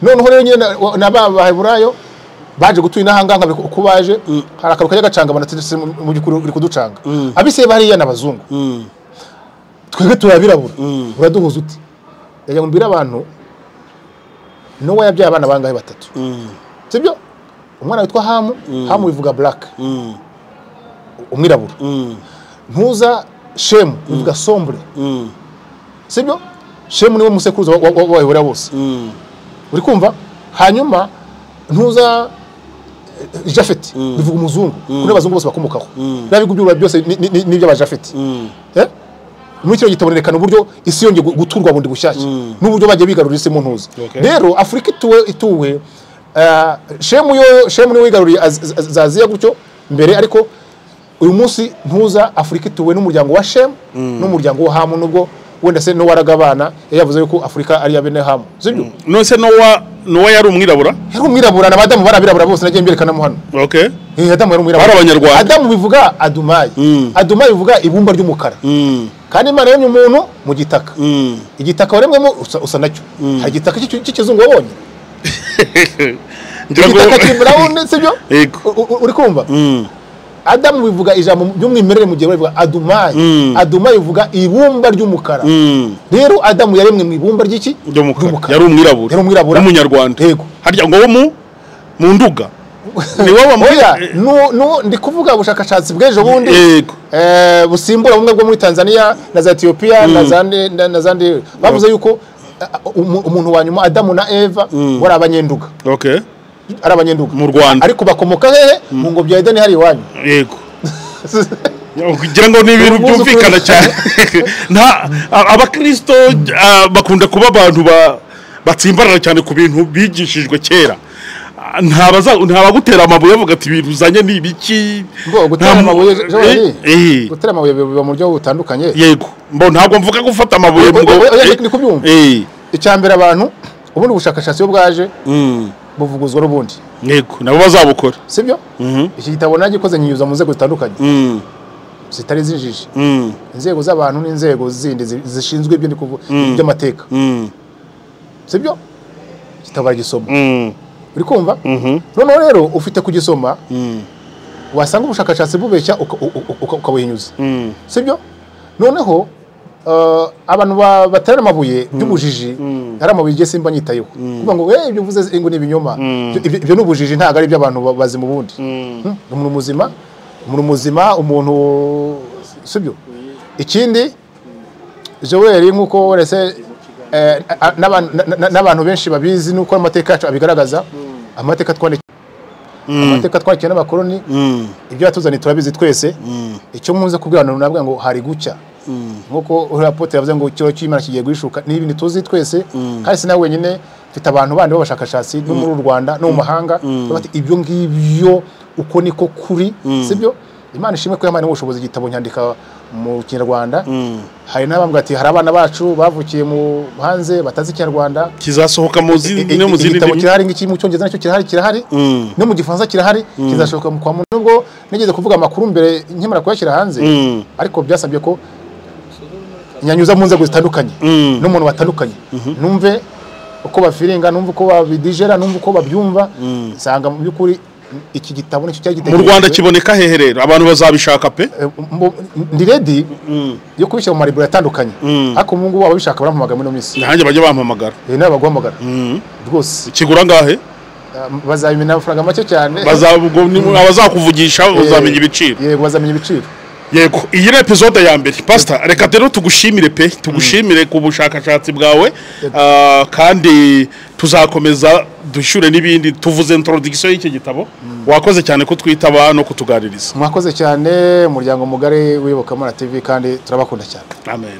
Noneho rero nyine n'abaheburayo baje gutuye n'ahanganga uko baje, hari akaruka y'agacanga banatse mu byukuri uri kuducanga. Abise bariya n'abazungu, twebwe turabirabura, uraduhuza uti yajya mbira abantu. Nowa yabyaye abana bangahe? Batatu, sibyo? Umwana witwa Hamu, Hamu bivuga black, umwirabura. Ntuza Shemu bivuga sombre, sibyo? Shemu niwe musekuruza w'abaheburayo bose, uri kumva? Hanyuma ntuza Jafeti bivuga umuzungu, kuri abazungu bose bakomokaho. Nabigo by'ura byose n'iby'abajafeti. Muri kino gitabo nerekana uburyo isi yongeye guturwa bundi bushyashya, n'uburyo bagiye bigarurira isi mu ntuza. Rero Afurika ituwe Shemu niwe wigaruriye za Aziya gutyo mbere, ariko uyu munsi ntuza Afurika ituwe n'umuryango wa Shemu n'umuryango wa Hamu, nubwo wenda se Nowa aragabana yavuze yuko Afurika ari ya bene Hamu, sibyo? None se Nowa yari umwirabura? Yari umwirabura na Adamu barabirabura bose, nagiye mbyerekana hano. Okay. Adamu yari umwirabura. Bari abanyarwanda. Adamu bivuga Adumayi. Adumayi bivuga ibumba ry'umukara. Kandi Imana yaremye umuntu mu gitaka. Igitaka waremwemo usa nacyo. Hari igitaka cy'ikizungu wabonye? Igitaka cy'ibrown, sibyo? Uri kumva? Adamu bivuga ijambo by'umwimerere mu gihe bavuga Adumayi. Adumayi bivuga ibumba ry'umukara. Rero Adamu yaremwe mu ibumba ry'iki? Ry'umukara. Yari umwirabura. Yari umwirabura. Umunyarwanda. Yego. Harya ngo mu Nduga. Ni wowe oya, no ndi kuvuga ubushakashatsi bw'ejo bundi. Yego. Busimbura bumwe bwo muri Tanzania na za Ethiopia na zandi bavuze yuko umuntu wa nyuma Adamu na Eva bari abanyenduga. Okay. Ari abanyenduga mu Rwanda, ariko bakomoka hehe? Mu ngobyi ya Edeni hari iwanyu. Yego. Kugira ngo ni ibintu byumvikana cyane. Nta abakristo bakunda kuba abantu batsimbarara cyane ku bintu bigishijwe kera. Nta bagutera amabuye avuga ati ibintu uzanye ni ibiki. Gutera amabuye gutera amabuye biba mu buryo butandukanye. Yego. Mbo ntabwo mvuga gufata amabuye ngo ni kubyumva. Icya mbere abantu ubundi ubushakashatsi bwaje buvuguzwa n'ubundi. Yego, nabo bazabukora. Sibyo? Iki gitabo nagikoze nyinyuza mu nzego zitandukanye. Zitari zinjije. Inzego z'abantu n'inzego zindi zishinzwe ibyo ndi kuvuga by'amateka. Sibyo? Igitabo baragisoma. Uri kumva? Noneho rero ufite kugisoma, wasanga ubushakashatsi bubeshya ukabuhinyuza. Sibyo? Noneho abantu batera amabuye by'ubujiji, ari amabuye igihe simba nyitayeho. Kuvuga ngo ibyo uvuze ngo ni ibinyoma. Ibyo ni ubujiji, ntabwo ari iby'abantu bazima ubundi. Umuntu muzima, umuntu muzima, umuntu sibyo? Ikindi Joel nkuko wese n'abantu benshi babizi nuko amateka yacu abigaragaza, amateka twandikiwe n'abakoloni, ibyo yatuzaniye turabizi twese. Icyo nkunze kubwira abantu nabwo ngo hari gucya, nkuko uriya yavuze ngo ikiro cy'Imana kigiye guhishuka, ni ibintu tuzi twese. Kandi si nawe wenyine, mfite abantu bandi b'abashakashatsi no muri Rwanda no mu mahanga bati ibyo ngibyo uko niko kuri, sibyo? Imana ishimwe ko yampaye n'ubushobozi igitabo nyandika mu Kinyarwanda. Hari n'abambwira ati hari abana bacu bavukiye mu hanze batazi Ikinyarwanda, kizasohoka mu zindi no mu zindi igitabo kirahari, ngiki mu Cyongereza nacyo kirahari, no mu Gifaransa kirahari, kizasohoka mu kwa nubwo nigeze kuvuga amakuru mbere nkimara kuyashyira hanze, ariko byasabye ko nyanyuza mu nzego zitandukanye n'umuntu batandukanye, numve uko bafiringa, numve uko babidijera, numve uko babyumva, nsanga mu by'ukuri iki gitabo nicyo cyari gitekereje. Mu Rwanda kiboneka hehe rero? Abantu bazabishaka pe? Ndi ready yo kubishyira mu maribura atandukanye, ariko ubu ngubu ababishaka barampamagara muri ino minsi. Nanjye bajya bampamagara. Nawe baguhamagara rwose. Kigura ngahe? Bazabimenya amafaranga make cyane. Abazakuvugisha bazamenya ibiciro. Yego, bazamenya ibiciro. Yego, iyi ni episode ya mbere. Pastor, reka rero tugushimire pe, tugushimire ku bushakashatsi bwawe, kandi tuzakomeza dushyure n'ibindi, tuvuze introduction y'iki gitabo. Wakoze cyane kutwitaba no kutuganiriza. Mwakoze cyane, umuryango mugari w'Iyobokamana TV, kandi turabakunda cyane. Amen.